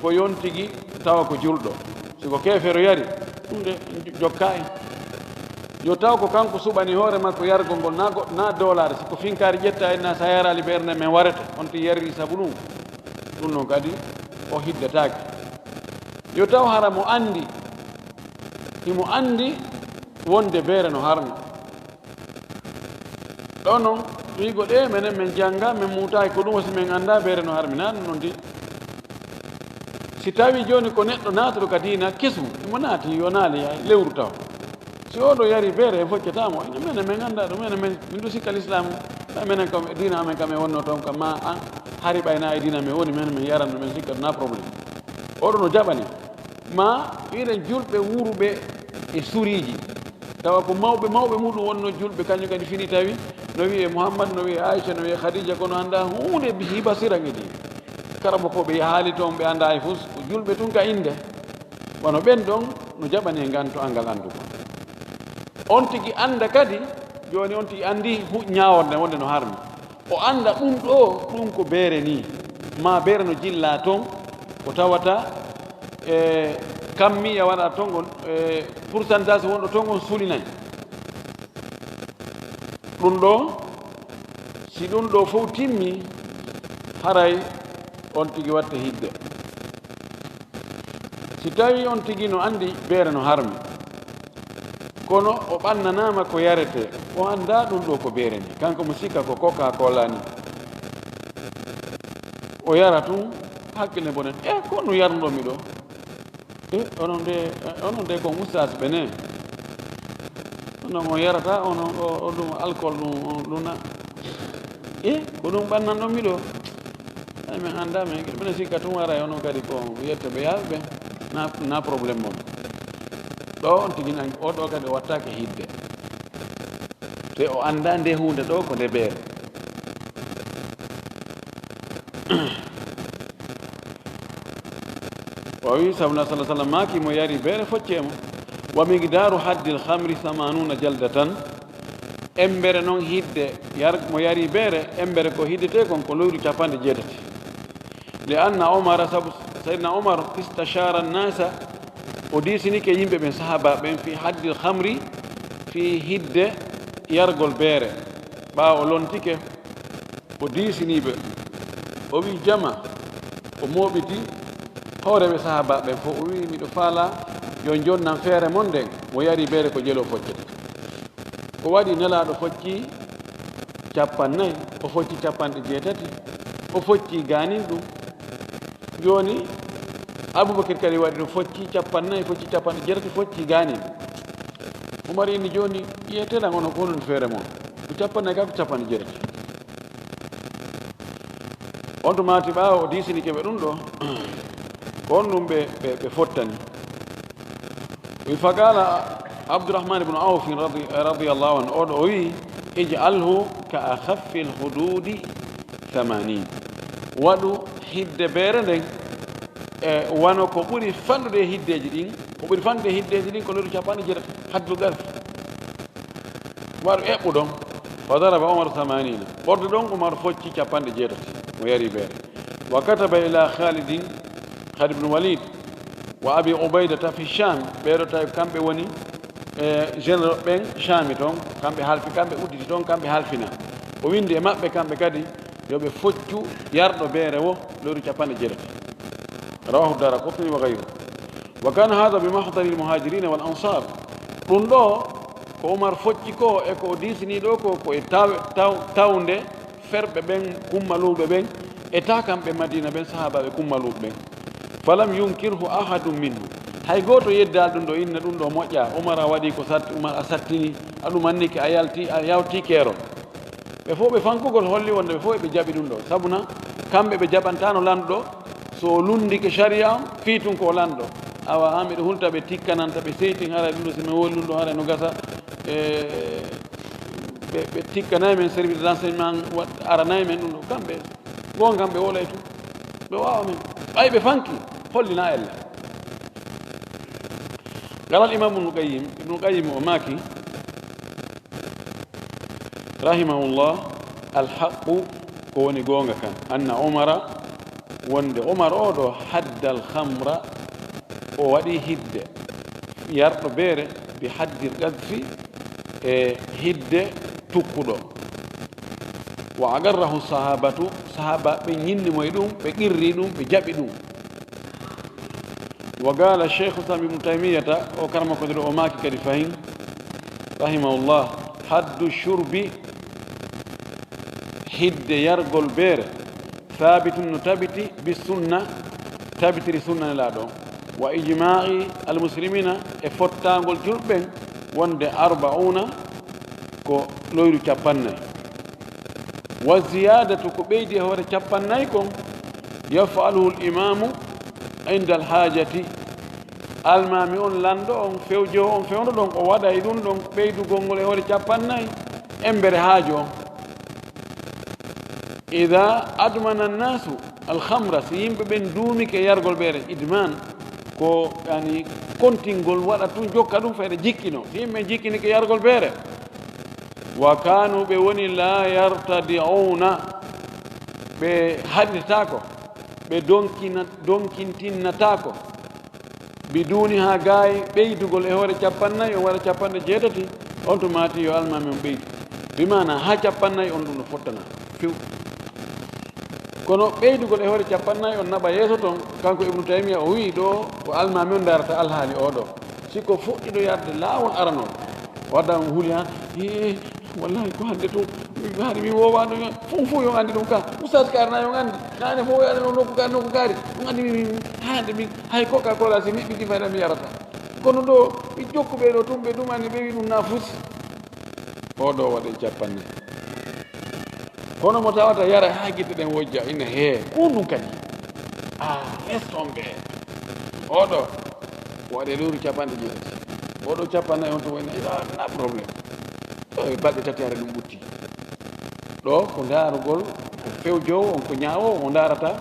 ko yontigi, tawa ko julɗo. Si ko keefeero yari, ɗum de jokka en. Yo taw ko kanko suɓani hoore makko yargol ngol, na go-, na doolaade. Si ko finkaari ƴetta en, na sa yaraali beere nden men warete, on ti yarri sabu ɗum. Ɗum non kadi o hiddataake. Yo taw hara mo anndi, himo anndi wonde beere no harmi. Ɗo non, wiigo ɗe menen men jannga, men muutaaki ko ɗum, wasi men annda beere no harmi, na ɗum non di. Si tawi jooni ko neɗɗo naatuɗo ka diina kesu, himo naati, yo naali lewru taw. Si o ɗo yari beere, en foccata mo. Ina menen men annda ɗum, menen men, min ɗo sikka l'islam, ɓay menen kam, diina amen kam e wonno toon kam, ma an, hari ɓay na e diina men woni, menen men yaran ɗum, men sikka ɗum na problème. Oɗo no jaɓani. Ma iren julɓe wuuruɓe e suriiji, tawa ko mawɓe mawɓe muɗum wonno julɓe, kañum kadi fini tawi no wi'e Muhammad, no wi'e Aisha, no wi'e Khadija, kono annda huunde bi-, hiba siran e diina. Karamokooɓe yahaali toon, ɓe annda e fus, ko julɓe tun ka innde. Wano ɓen ɗon no jaɓani e ngan to anngal anndugol. On tigi annda kadi, jooni on tigi anndi hu-, ñaaworde wonde no harmi. O annda ɗum ɗo, ɗum ko beere ni, ma beere no jilla ton, ko tawata, e, kammiya waɗa ton, on, e, pourcentage wonɗo ton, on sulinay. Ɗum ɗo, si ɗum ɗo fof timmi, haray on tigi watte hidde. Si tawi on tigi no anndi beere no harmi, kono o ɓannanaama ko yaretee, o anndaa ɗum ɗo ko beere ni. Kanko mo sikka ko Coca-Cola ni. O yara tun, hakkille bonen. E, ko no yarnuɗon mi ɗo? E, onon de, onon de ko ustaas ɓe ne. Onon on yarata, onon o, o ɗum alcool ɗum, ɗum na. E, ko ɗum ɓannanɗon mi ɗo? Ay, min anndaa, min, minen sikka tun waray onon kadi ko yettoɓe yaaɓe ɓe, na, na problème mon. Ɗo on tigi nan, o ɗo kadi o wattaake hidde. Te o anndaa nde huunde ɗo ko nde beere. O wi, sabu Nabi sallallahu alaihi wasallam maaki, mo yari beere, foccee mo. Wa miqdaru haddil khamri thamanuna jaldatan. Embere non hidde, yar-, mo yari beere, embere ko hiddetee kon ko lewru capanɗe jeetati. Li anna Umara, sabu Sayyidina Umar, istashara nasa, o diisinike yimɓe ɓen, sahaba ɓen, fi haddil khamri, fi hidde yargol beere. Ɓaawo o lontike, o diisini ɓe. O wi, jama, o mooɓiti, Hooreeɓe sahaabaaɓe ɓen fof, o wi'i, "Miɗo faalaa yo on jonnam feere mon nden." Mo yari beere ko jelo foccata. O waɗi Nelaaɗo focci capannay, o focci capanɗe jeetati, o focci gaanin ɗum. Jooni Abubakar kadi waɗi ɗum, focci capannay, focci capanɗe jeetati, focci gaanin. Umar inni, "Jooni, yiyete lan onon ko honɗun feere mon? Ko capannay ka ko capanɗe jeetati." On tuma maati ɓaawo o diisinike ɓe ɗum ɗo, ko on ɗum ɓe, ɓe, ɓe fottani. Wi faqala Abdurrahman ibn Auf radi-, radiyallahu anhu, oɗo o wi, "Ij'alhu ka akhaffi al-hududi thamanin." Waɗu hidde beere nden, e wano ko ɓuri fanɗude e hiddeeji ɗin, ko ɓuri fanɗude e hiddeeji ɗin ko lewru capanɗe jeetati, haddul qadhf. Umaru eɓɓu ɗon, wa daraba Umaru thamanina. Ɓorde ɗon Umaru focci capanɗe jeetati, mo yari beere. Wa kataba ila Khalidin, Khalid ibn Walid, wa Abi Ubaydata fi Sham, ɓeeɗo tawi kamɓe woni, e, généraux ɓen Shami ton, kamɓe halfi, kamɓe udditi ton, kamɓe halfina. O windi e maɓɓe kamɓe kadi, yo ɓe foccu yarɗo beere wo lewru capanɗe jeetati. Rawahu Daraqutni wa ghayru. Wa kana hadha bi mahdari al-muhajirina wal ansar. Ɗum ɗo ko Umar focci ko e ko o diisini ɗo ko, ko e taw-, taw-, tawnde ferɓe ɓen, kummaluuɓe ɓen, e takanɓe Madina ɓen, sahaabaaɓe kummaluuɓe ɓen. Falam yunkirhu ahadun minhu. Hay gooto yeddaali ɗum ɗo, inna ɗum ɗo moƴƴa. Umar a waɗi ko sat-, Umar a sattini, a ɗumannike, a yalti, a yawti keerol. Ɓe fof ɓe fankugol holli wonde ɓe fof ɓe jaɓi ɗum ɗo. Sabu na kamɓe ɓe jaɓantaano lanɗo, so o lunndike sariya on, fii tun ko o lanɗo. Awa, haa miɗo hulta ɓe tikkananta, ɓe seytin, haray ɗum ɗo, si mi woni ɗum ɗo, haray no gasa, e, ɓe, ɓe tikkanay men, service de renseignement wa-, aranay men ɗum ɗo. Kamɓe, goonga kam, ɓe wolay tun. Ɓe waawa men. Ɓay ɓe fanki, hollina ella. Qala al-Imam Ibn Qayyim, Ibn Qayyim o maaki, rahimahullah, "Al-haqqu, ko woni goonga kan, anna Umara, wonde Umar o ɗo, hadda al-khamra, o waɗi hidde yarɗo beere, bi haddil qadhfi, e hidde tukkuɗo. Wa agarrahu sahabatu, sahaba ɓe ñinni mo e ɗum, ɓe qirri ɗum, ɓe jaɓi ɗum." Wa qala Cheikh Islam Ibn Taymiyata, o karama ko ɗo o maaki kadi fahin, rahimahullah, "Haddu shurbi, hidde yargol beere, thabitun, no tabiti, bi sunna, tabitiri sunna Nelaaɗo on, wa ijma'i al-muslimina, e fottangol julɓe ɓen wonde arba'una ko loyru capannay. Wa ziyadatu, ko ɓeydi e hoore capannay kon, yaf'aluhu al-imamu inda al-hajati." Almaami on, lanɗo on, fewjowo on, fewndo ɗon, o waɗay ɗum ɗon ɓeydugol ngol e hoore capannay embere haajo on. Ida admana annasu alhamra, si yimɓe ɓen duumike yargol beere, idman, ko, yani, kontingol, waɗa tun, jokka ɗum, fayda jikkino. Si yimɓe jikkinike yargol beere, wa kanu, ɓe woni, la yartadi'una, ɓe haɗitataako, ɓe donkina-, donkintinnataako, biduni ha gaay ɓeydugol e hoore capannay, on waɗa capanɗe jeetati, on tuma maati yo almaami on ɓeydu. Bi maana ha capannay on ɗum no fottana few. Kono ɓeydugol e hoore capannay on naɓa yeeso ton, kanko Ibnu Taymiya o wi'i ɗo ko almaami on darata alhaali o ɗo. Si ko fuɗɗiɗo yarde laawol aranol, o adda on huli ha, "Hee, wallahi ko hande tun, haade min woowaano, fof fof yo anndi ɗum ka. Ustaas kaari na yo anndi, naane fof yo anndi ɗum nokku kaari, nokku kaari. On anndi min, min, haade min, hay Coca-Cola si neɗɗo ki fayda mi yarata. Kono ɗo, mi jokku ɓe ɗo tun, ɓe ɗumani, ɓe wi ɗum na fusi." O ɗo waɗe cappanɗe. Kono mo tawata yara haa gite ɗen wojja, ina hee, ko ɗum kadi. Ah, reston ɓe. Oɗo, waɗe lewru capanɗe jeetati. Oɗo cappanɗe on to woni, ah, na problème. Ɗo e balɗe tati hara ɗum ɓutti. Ɗo ko ndaarugol, ko fewjoowo on, ko ñaawoowo, o ndaarata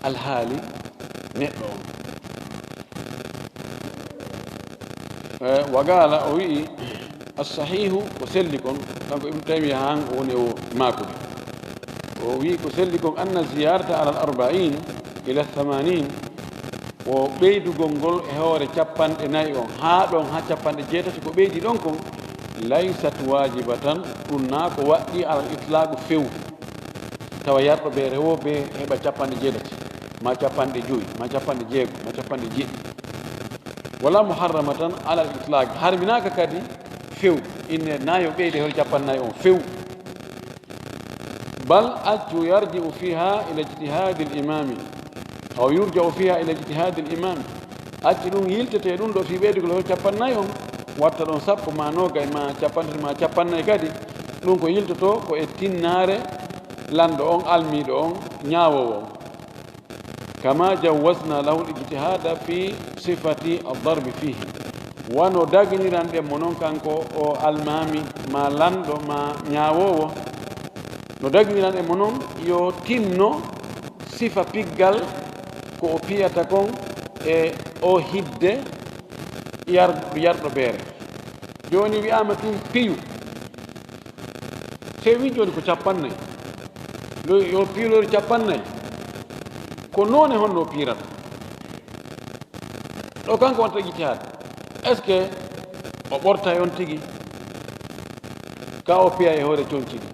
alhaali neɗɗo on. Eh, wa qala, o wi'i, "As-sahihu", ko selli kon, kanko Ibn Taymiya han o woni o maakude. O wi'i ko selli kon, "Anna ziyarata ala al-arba'in ila thamanin", o ɓeydugol ngol e hoore capanɗe nayi on, haa ɗon haa capanɗe jeetati, ko ɓeydi ɗon kon, "laysat wajibatan", ɗum na ko waɗɗi ala al-itlaq few. Tawa yarɗo beere wo be heɓa capanɗe jeetati. ma capanɗe joyi, ma capanɗe jeego, ma capanɗe jeɗɗi. Wala muharramatan alal itlaq, harminaaka kadi few, inne na yo ɓeyde hoore capannay on few. Bal accu yarji'u fiha ila ijtihadi l imami, aw yurja'u fiha ila ijtihadi l imami. Accu ɗum yiltete ɗum ɗo fii ɓeydugol hoore capannay on, watta ɗon sappo ma noogay ma capantati ma capannay kadi. Ɗum ko yiltoto ko e tinnaare lanɗo on, almiiɗo on, ñaawoowo on. Kama jawwazna lahu l ijtihada fi sifati addarbi fihi. Wano daginiranɗen mo non kanko o almaami ma lanɗo ma ñaawoowo. No daginiranɗen mo non yo tinno sifa piggal ko o piyata kon e o hidde yar-, yarɗo beere. Jooni wi'aama tun piyu. Sey wi jooni ko capannay. Lo-, yo piiloyru capannay. Ko noone honno o piirata? Ɗo kanko wonta ijtihaad. Est-ce que o ɓortay on tigi? Ka o piya e hoore conci ɗin.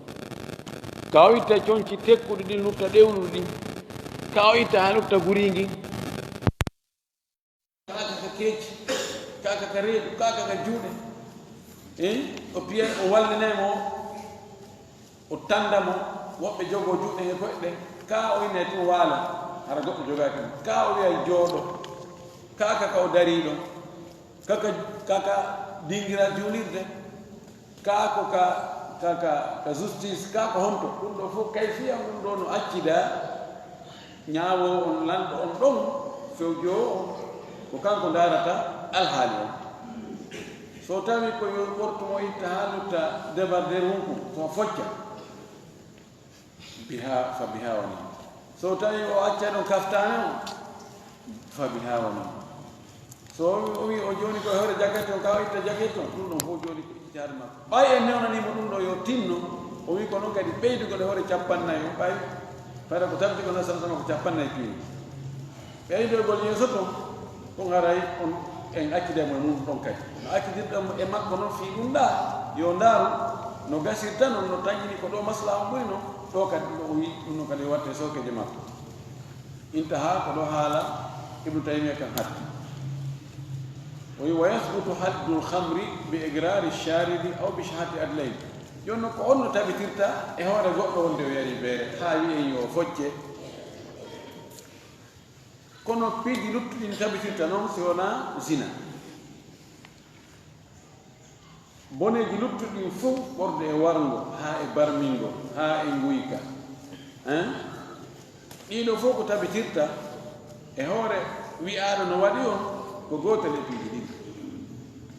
Ka o itta conci tekkuɗi ɗin, lutta ɗewluɗi ɗin. Ka o itta haa lutta guriingi. Kaaka ka keeci, kaaka ka reedu, kaaka ka juuɗe. Eh? O piya, o wallinay mo, o tanda mo, woɓɓe jogoo juuɗe he koyɗe ɗen. Ka o ina e tun waala, hara goɗɗo jogaaki mo. Ka o wiya jooɗo, kaaka ka o darii ɗon, kaka, kaka dingira juulirde. Kaa ko ka, ka, ka, ka justice, kaa ko honto? Ɗum ɗo fof kayfiya mum ɗo no accida ñaawoowo on, lanɗo on ɗon, fewjoowo on, ko kanko ndaarata alhaali on. So tawi ko yo ɓortu mo itta haa lutta debardeer wonko, so focca. Biha, fa biha wa ni'ma. So tawi o acca ɗon kaftaane on, fa biha wa ni'ma. So o wi, o wi o jooni ko e hoore jaket on, ka o itta jaket on, ɗum ɗon fof jooni ko ijtihaad makko. Ɓay en newnanii mo ɗum ɗo yo tinno, o wi ko noon kadi ɓeydugol e hoore cappannayi on, ɓay fayda ko tabiti ko nasara sama ko cappannayi piindi. Ɓeydogol yeeso ton, ɗum haray on en accida mo e mum ɗon kadi. No accidirɗon mo e makko noon fii ɗum ɗaa, yo ndaaru no gasirta noon, no taƴini ko ɗo maslaha on ɓuri noon, ɗo kadi ɗum ɗo o wi ɗum noon kadi yo watte sookeeje makko. Intaha ko ɗo haala Ibnu Taymiya kan hatti. O wi, "Wa yasbutu haddul khamri bi iqrari sharibi aw bi shahadati adlayn." Jooni noon ko on no tabitirta e hoore goɗɗo wonde o yari beere, haa wi'en yo o focce. Kono piiji luttuɗi no tabitirta noon si wonaa zina. Boneeji luttuɗi ɗin fof ɓorde e warngo, haa e barmingo, haa e nguyka. Hein? Ɗiɗo fof ko tabitirta e hoore wi'aaɗo no waɗi on, ko gootel e piiji ɗiɗi.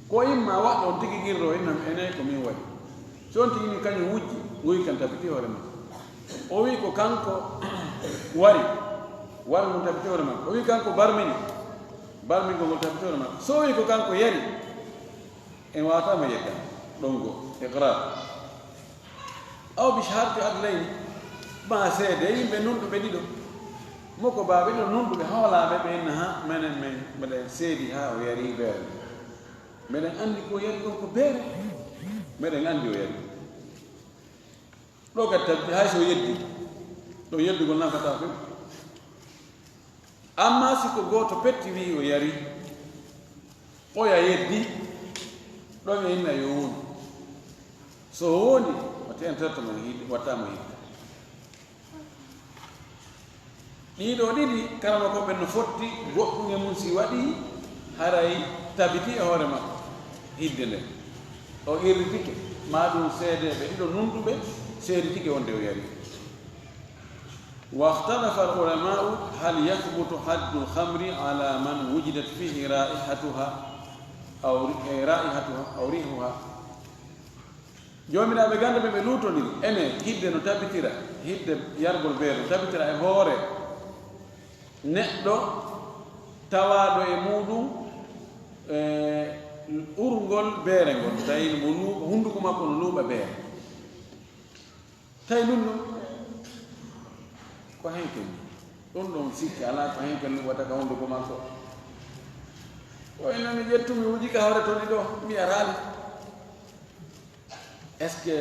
Ko imma waɗɗo on tigi qirro innam ene ko min waɗi. So on tigi min kañum wujji, nguykan tabiti hoore makko. O wi ko kanko wari, warngo tabiti hoore makko. O wi kanko barmini, barmingol ngol tabiti hoore makko. So o wi ko kanko yari, en waawata mo yeddan. Ɗon go, iqrar. Aw bi shahadati adlayni, ma seede yimɓe nunɗuɓe ɗiɗo. Mo ko baaɓe ɗiɗo nunɗuɓe hoolaaɓe ɓe inna ha, menen men, mbeɗen seedi ha o yari beere. Mbeɗen anndi ko yari ɗon ko beere. Mbeɗen anndi o yari. Ɗo kadi tawi hay so yeddi, ɗo yeddugol nafata ko. Amma si ko gooto petti wi'i o yari, oya yeddi, ɗon e inna yo woni. So woni, wati en terto mo yiide, watta mo yiide. Ɗiɗo ɗiɗi, karamoko ɓen no fotti, goɗɗum e mum si waɗi, haray tabiti e hoore makko hidde nde. O irritike, ma ɗum seedeeɓe ɗiɗo nunɗuɓe seeditike wonde o yari. واختلف العلماء هل يثبت حد الخمر على من وجدت فيه رائحتها أو ر-، رائحتها أو ريحها. Joomiraaɓe gannde ɓe, ɓe luutondiri, ene hidde no tabitira, hidde yargol beere no tabitira e hoore neɗɗo tawaaɗo e muuɗum, e urngol beere ngol, tawi mo luuɓa, hunnduko makko no luuɓa beere. Tawi ɗum ɗum ko henken. Ɗum ɗon sikki alaa ko henken luuɓata ka hunnduko makko. O inna mi ƴettumi wuji ka hoore toni ɗo, mi yaraali. Est-ce que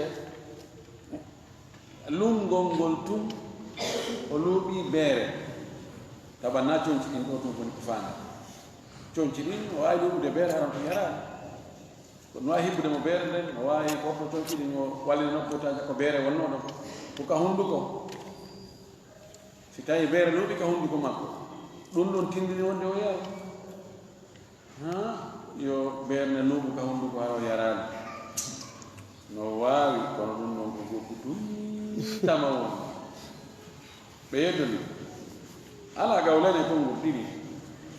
lunngol ngol tun o luuɓii beere? Tawa na conci ɗin ɗo tun woni ko faami. Conci ɗin no waawi luuɓude beere, haran ko yaraani. Ko no waawi hibbude mo beere nden, no waawi fof ko conci ɗin o wallina nokku ta ko beere wonnoo ɗon. Ko ka hunduko. Si tawi beere luuɓi ka hunduko makko, ɗun ɗon tindini wonde o yara. Ha, yo beere nde luuɓu ka hunduko hara o yaraani. No waawi, kono ɗun ɗon ko goppu tun tama won. Ɓe yeddoni. Alaa gawlene konngol ɗiɗi.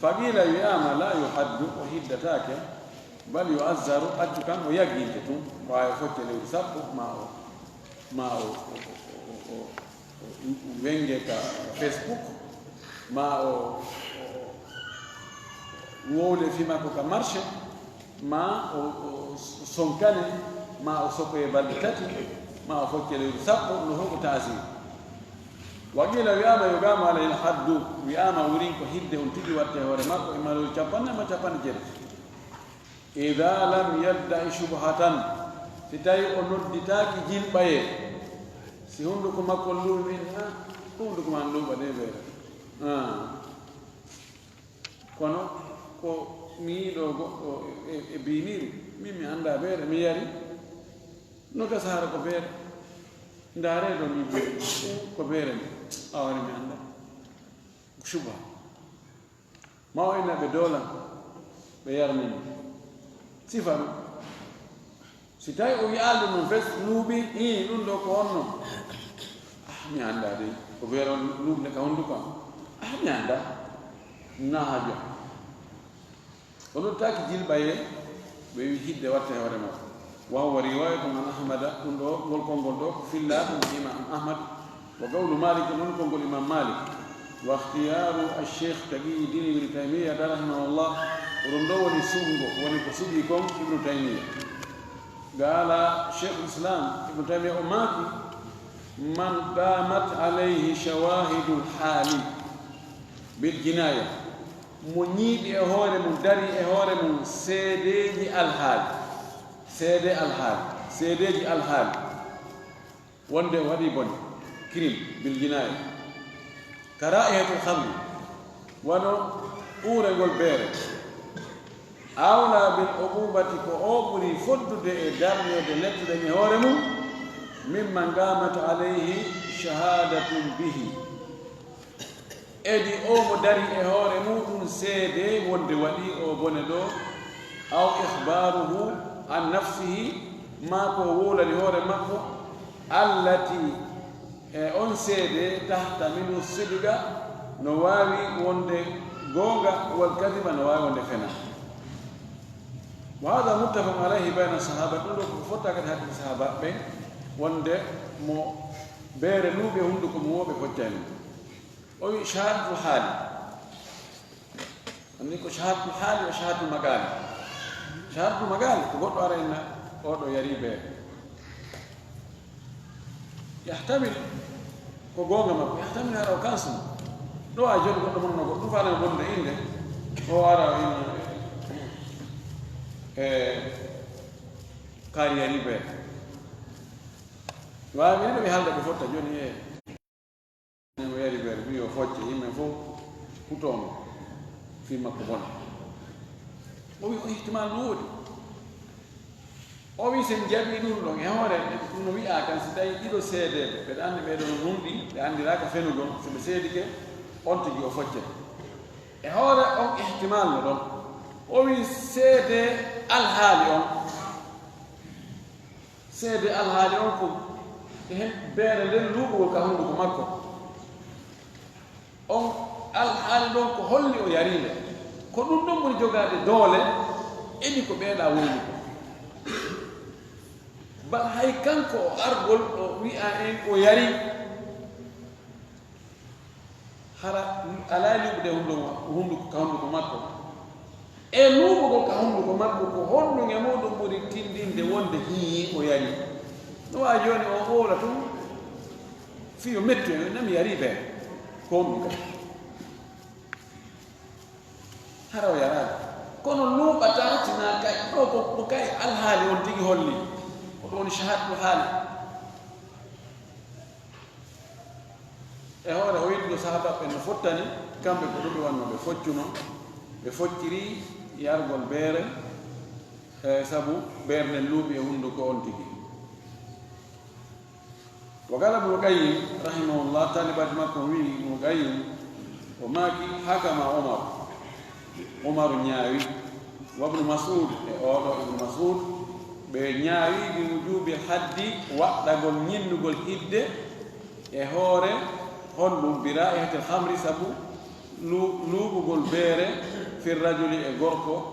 Faqiila wi'aama, laa yuhaddu, o hiddataake, bal yu'azzaru, accu kan o yagginte tun, waawi focce lewru sappo, ma o, ma o, o, o, o, o, o wenge ka Facebook, ma o, o, o wowle fi makko ka marché, ma o, o sonkane, ma o sokoye balɗe tati, ma o focce lewru sappo, no fof ko taasiri. Wa qiila wi'aama, yogaama alayhi l-haddu, wi'aama wurin ko hidde on tigi watte hoore makko, e malori capanɗe ma capanɗe jeetati. Idaa lam yadda'i shubhatan, si tawi o nodditaaki jilɓayee, si hunduko makko luuɓi, min, ah, ko hunduko man luuɓa de beere. Ah. Kono ko mi yiɗo goɗɗo e, e biiniri, min mi annda beere, mi yari, no gasa hara ko beere. Ndaare ɗo mi beere, ko beere mi, awari mi annda. Shubha. Ma o ina ɓe doolan, ɓe yarnini. Sifa ɗum. Si tawi o yi'aali ɗum noon fes, luuɓi, ii, ɗum ɗo ko honno? Ah, mi anndaa dey. Ko beere on luuɓnde ka hunnduko am? Ah, mi anndaa. Na haajo. O nodditaaki jilɓayee, ɓe wi hidde watte hoore makko. Wa huwa riwaayatun an Ahmada, ɗum ɗo, ngol konngol ɗo, ko fillaa ɗum e Imaam Ahmad, wa qawlu Maalik, noon konngol Imaam Maalik. Wa ikhtiyaaru ash-Sheikh Taqiyuddin Ibn Taymiyya, rahimahullah, ko ɗum ɗo woni suɓngo, woni ko suɓii kon Ibnu Taymiyya. Qaala Sheikhul Islam Ibnu Taymiyya, o maaki, man qaamat alayhi shawaahidul haali bil jinaaya, mo ñiiɓi e hoore mum, darii e hoore mum seedeeji alhaali, seede alhaali, seedeeji alhaali, wonde o waɗii bone, crime, bil jinaaya, ka raa'ihatil khamri, wano uurengol beere, awlaa bil uquubati, ko o ɓuri foddude e darneede lettuɗen e hoore mum, mimman qaamat alayhi shahaadatun bihi, edi o mo darii e hoore muuɗum seede wonde waɗii o bone ɗo, aw ikhbaaruhu an nafsihi, maa ko o wowlani hoore makko, allati, e on seede, tahtamilu sidqa, no waawi wonde goonga, wal kadiba, no waawi wonde fena. Wa haadha muttafaqun alayhi bayna sahaaba, ɗum ɗo ko fotta kadi hakkunde sahaaba ɓen, wonde mo beere luuɓi e hunnduko mum o ɓe foccani ɗum. O wi shahaadatul haali. Anndi ko shahaadatul haali e shahaadatul maqaali. Shahaadatul maqaali ko goɗɗo ara inna oɗo yari beere. Yahtamil ko goonga makko, yahtamil hara o kansu. Ɗo a joni goɗɗo mon no goɗɗo ɗum faala bonde innde. O ara o inna e kaari yari beere. Waawi ɓe ɗo ɓe haalda ɓe fotta joni e. O yari beere, wi o focce, yimɓe fof kutono fii makko bona. O wi o ihtimal no woodi. O wi sen jaɓi ɗum ɗon e hoore, no wi'a kan si tawi ɗiɗo seedeeɓe, ɓeɗa anndi ɓeɗo no nunɗi, ɓe anndiraaka fenugol, so ɓe seedike, on tigi o focce. E hoore on ihtimal no ɗon. O wi seede alhaali on. Seede alhaali on ko e hen beere nden luuɓugol ka hunnduko makko. On alhaali ɗon ko holli o yariinde. Ko ɗum ɗon woni jogaade doole edi ko ɓeeɗa wowlude. Bal hay kanko o argol o wi'a en o yari. Hara alaa e luuɓude hunndu-, hunndu-, ka hunnduko makko. E luuɓugol ka hunnduko makko, ko honɗum e muɗum ɓuri tindinde wonde hii o yari? No waawi jooni o ɓoola tun, fii o mettu, e nami yari bee. Ko honɗum kadi? Hara o yaraali. Kono luuɓataa tinaa kay, ɗo ko, ko kay alhaali on tigi holli. Ko ɗum woni shahaadatul haali. E hoore o wiɗɗo sahaaba ɓe no fottani, kamɓe ko ɗum ɓe wanno, ɓe foccuno, ɓe focciri yargol beere, e sabu beere nden luuɓi e hunnduko on tigi. Wa qala Ibnul Qayyim rahimahullah, taalibaajo makko on wi'i, Ibnul Qayyim o maaki, hakama Umar, Umaru ñaawi, wa Ibnu Mas'ud, e oɗo Ibnu Mas'ud, ɓe ñaawi bi wujubil haddi, waɗɗagol ñinnugol hidde e hoore honɗum, bi raihatil khamri, sabu lu-, luuɓugol beere, fir rajuli, e gorko,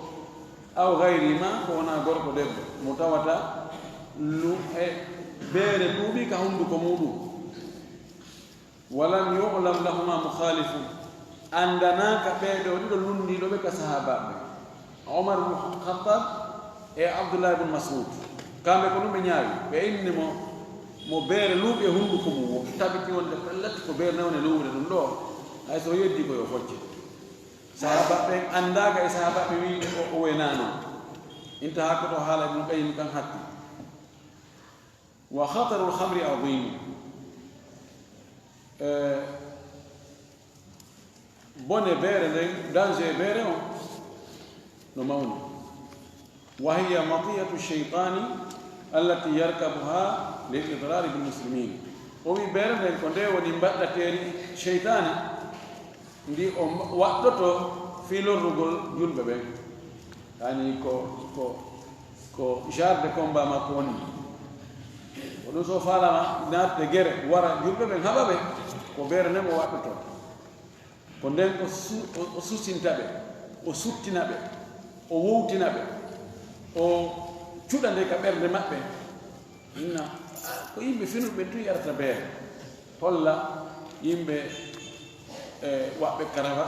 aw ghayrihima, ko wonaa gorko debbo, mo tawata lu-, e beere luuɓi ka hunnduko muuɗum. Wa lam yu'lam lahuma mukhalifun, anndanaaka ɓee ɗoo ɗiɗo lunndiiɗo ɓe ka sahaabaaɓe ɓen, Umar ibn Khattab e Abdullah ibn Mas'ud. Kamɓe ko ɗum ɓe ñaawi, ɓe inni mo, mo beere luuɓi e hunnduko mum, o tabiti wonde pellet ko beere nde woni luuɓude ɗum ɗoo, hay so yeddi ko yo focce. Sahaabaaɓe ɓen anndaaka e sahaabaaɓe wi'i o, o waynaano. Intahaa ko to haala Ibnu Qayyim kan hatti. Wa khatarul khamri adhim. E, bone beere nden, danger beere on no mawni. Wa hiya matiyatu shaytani allati yarkabuha lil idrari bil muslimin. O wi beere nden ko nde woni mbaɗɗateeri seytaane ndi o waɗɗoto fii lorrugol julɓe ɓen. Yani ko, ko, ko genre de combat makko woni. Ko ɗum so faalama naatde gere, wara julɓe ɓen haɓa ɓe, ko beere nden o waɗɗoto. Ko nden o su-, o, o susinta ɓe, o suttina ɓe, o wowtina ɓe, o cuɗa nde ka ɓernde maɓɓe. Inna, ko yimɓe finuɓe ɓen tun yarata beere. Holla yimɓe, e, waɓɓe karaba,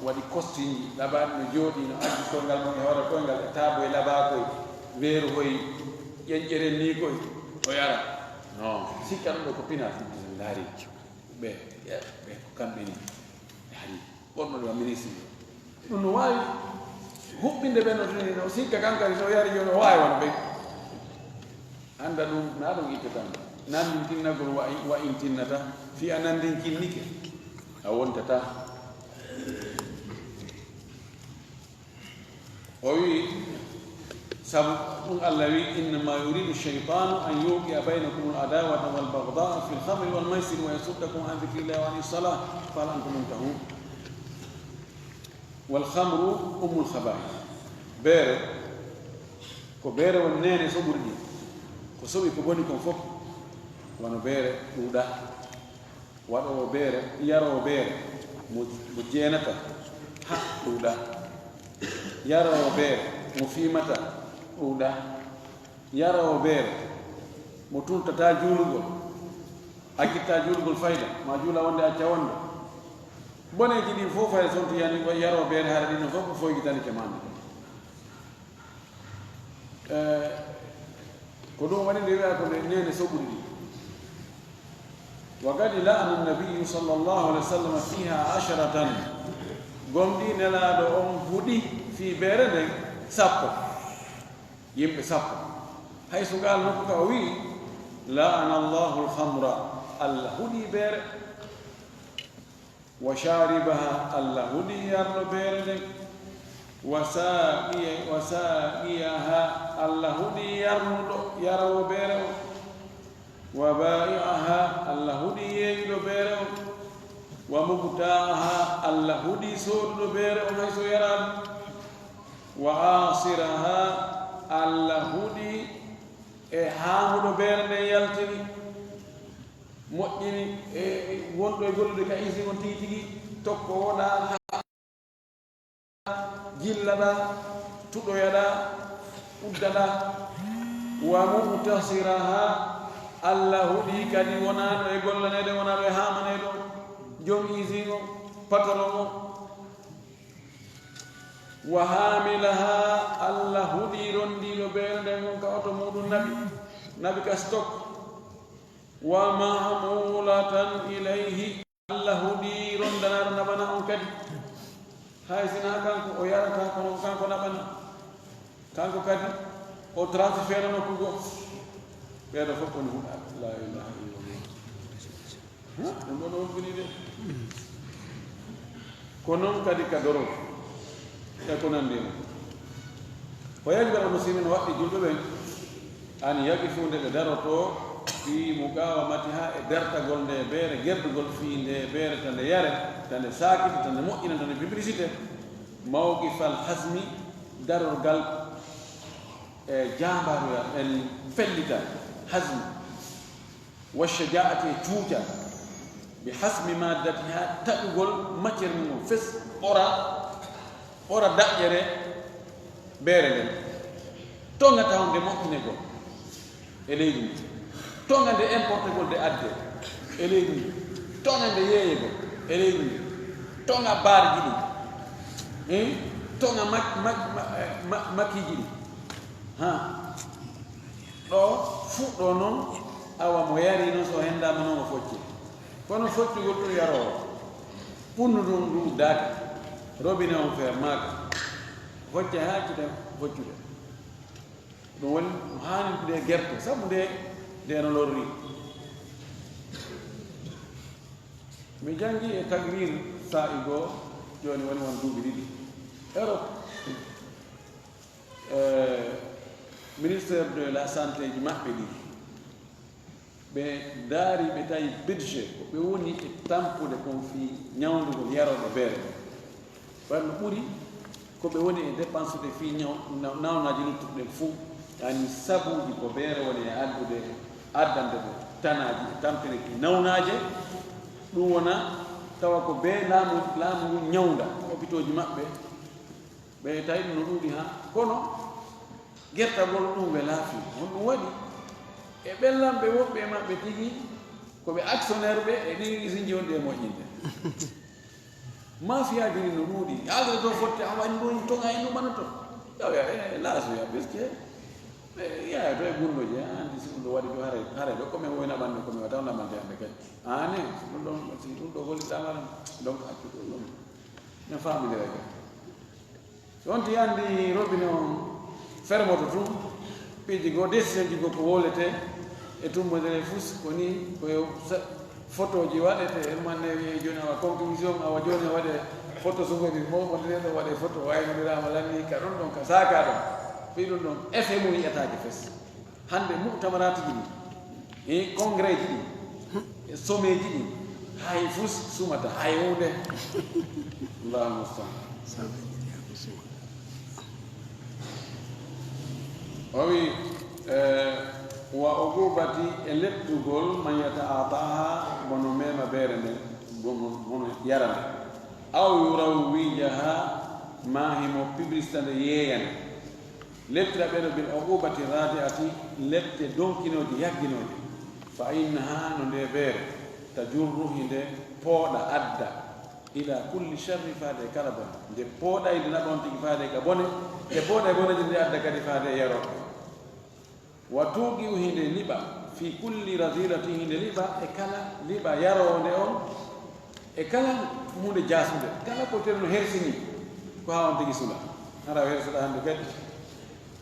waɗi kostinji, labaaɗi no jooɗi, no addi koyngal mum e hoore koyngal, e taabo e labaa koy, weeru koy, ƴenƴeren ni koy, o yara. Non, sikka ɗum ɗo ko pinal, ndaari. Ɓe, ɓe ko kamɓe ni. Ɓe hari ɓorno ɗo ministre. Ɗum no waawi huɓɓinde ɓe no tuni, no sikka kan kadi so yari jooni o waawi wano ɓe. Annda ɗum, na ɗum ittata. Nanndintinnagol wa, wa intinnata. Fii a nanndinkinnike, a wontata. O wi, sabu ɗum Allah wi, "Innama yuridu shaytanu an yuqi'a baynakumul adawata wal baghdha'a fil khamri wal maysiri wa yasuddakum an dhikrillahi wa anis salah, fahal antum muntahun?" Wal khamru ummul khaba'ith. Beere, ko beere woni neene soɓuɗi ɗi. Ko soɓi ko boni kon fof, wano beere ɗuuɗa. Waɗoowo beere, yaroowo beere, mo, mo jeenata, ha, ɗuuɗa. Yaroowo beere, mo fiimata, ɗuuɗa. Yaroowo beere, mo tultata juulugol, accitta juulugol fayda, ma juula wonde acca wonde. Boneeji ɗin fof fayda sonti yani, yaroowo beere, hara ɗin fof ko foygitanike ma nde. Eh, ko ɗum waɗi nde wi'a ko nde neene soɓuɗi ɗi. Wa qad la'ana an-nabiyyu sallallahu alaihi wasallam fiha asharatan. Gomɗii Nelaaɗo on huɗi fii beere nden sappo. Yimɓe sappo. Haysu qaala nokku ka o wi'i, "La'ana Allahu al-khamra." Allah huɗi beere. Wa sharibaha, Allah huɗi yarɗo beere nden. Wa saqiya-, wa saqiyaha, Allah huɗi yarnuɗo, yaroowo beere on. Wa ba'i'aha, Allah huɗi yeeyuɗo beere on. Wa mubta'aha, Allah huɗi sooduɗo beere on hay so yaraa ɗum. Wa asiraha, Allah huɗi e haamuɗo beere nden yaltini. Moƴƴini e wonɗo e gollude ka usine on tigi tigi, tokko woɗa, jillaɗa, tuɗoyaɗa, uddaɗa. Wa mu'tasiraha, Allah huɗi kadi wonaaɗo e gollaneede, wonaaɗo e haamaneede on, joom usine on, patron on. Wa hamilaha, Allah huɗi rondiiɗo beere nden on ka oto muuɗum naɓi, naɓi ka stock. Wa mahmulatan ilayhi, Allah huɗi rondanaaɗo naɓana on kadi. Hay sinaa kanko o yarata, kono ko kanko naɓana. Kanko kadi o transférano nokku goo. Ɓeeɗo fof koni huɗaaɓe. La ilaha illallah. Huh? Ɗum ɗon o woni de. Ko noon kadi ka dorol e ko nanndi e mum. Ko yajibu alal muslimiina, waɗɗi julɓe ɓen, an yaqifu, nde ɓe darotoo, fii muqaawamatihaa, e dartagol ndee beere, gerdugol fii ndee beere, ta nde yare, ta nde saakiti, ta nde moƴƴina, ta nde publicité, mawqifal hazmi, darorgal e jaambaaruyal, en fellita, hazmi. Wa shajaa'ati, e cuuca, bi hasmi maaddatihaa, taƴugol matière mum on fes, ɓora, ɓora daƴƴere beere nden. Toŋa taw nde moƴƴinegol e leydi ndi, toŋa nde importegol nde adde e leydi ndi, toŋa nde yeeyegol e leydi ndi, toŋa barji ɗi, eh, toŋa mak-, mak-, ma-, ma-, makiiji ɗi. Ha. Ɗo fuɗɗo noon, awa mo yari noon, so henndaama noon o focce. Kono foccugol ɗum yaroowo, punnu ɗum ndu daaka, robinet on fermaaka, focce haa accita foccude. Ɗum woni no haanirde gerte, sabu nde, nde no lorri. Mi janngi e Taqrir saa'i goo, jooni woni won duuɓi ɗiɗi. Europe, eh, ministère de la santé ji maɓɓe ɗi, ɓe ndaari, ɓe tawi budget ko ɓe woni e tampude kon fii ñawndugol yarooɓe beere. Ɓay no ɓuri ko ɓe woni e dépensude fii ñaw-, na-, nawnaaji luttuɗi ɗin fuu, yani sabuuji ko beere woni e addude, addande ɓe tanaaji e tampere ki nawnaaje, ɗum wona tawa ko bee laamu, laamu ngun ñawnda hopitooji maɓɓe. Ɓe tawi ɗum no ɗuuɗi haa, kono gertagol ɗum welaa fii. Honɗum waɗi? E ɓen lamɓe woɓɓe e maɓɓe tigi ko ɓe actionnaire ɓe e ɗin isinji wonɗi e moƴƴinde. Mafiyaaji ɗin no ɗuuɗi. Haalde to fotte, a waɗi ɗum toŋa e ɗum ɓanna to. Yaw ya, e laaso ya, parce que ɓe yaya to e gunndooji, a anndi si ɗum ɗo waɗi ɗo haray, haray ɗo ko men woyna ɓanne, ko men wata wona ɓante hannde kadi. Aane, si ɗum ɗon, si ɗum ɗo gollirɗaama tan, donc accu ɗum ɗon. No faamindira kadi. So on ti anndi robinet on fermoto tun, piiji goo, décision ji goo ko wowletee e tummbondire fus, ko ni, ko yo sa-, photo ji waɗetee, e manne wi'e jooni awa conclusion, awa jooni waɗee photo suɓo ɗi, mo wonde ɗo waɗee photo, waynondiraama lanni, ka ɗon ɗon, ka saaka ɗon. Fii ɗum ɗon, effet mum yi'ataake fes. Hannde mu'tamaraatuji ɗin, e congrès ji ɗin, e sommet ji ɗin, hay fus sumata, hay huunde. Allahu musta'an. O wi, eh, wa uqubati, e leptugol, man yata'ataha, bono mema beere nden, bono, bono yarana. Aw yurawwijaha, ma himo publicité nde yeeyana. Leptira ɓe ɗo bil uqubati radi'ati, lepte donkinooje, yagginooje. Fa innaha, no nde beere, tajurru, hinde pooɗa, adda, ila kulli sharri, faade e kala bone. Nde pooɗay, nde naɓa on tigi faade ka bone, nde pooɗay boneje, nde adda kadi faade e yarooɓe. Wa tuuqi'u, hinde liɓa, fi kulli razilatin, hinde liɓa e kala liɓa yaroonde on, e kala huunde jaasude, kala ko teno no hersini, ko haa on tigi sula. Hara o hersoɗa hannde kadi.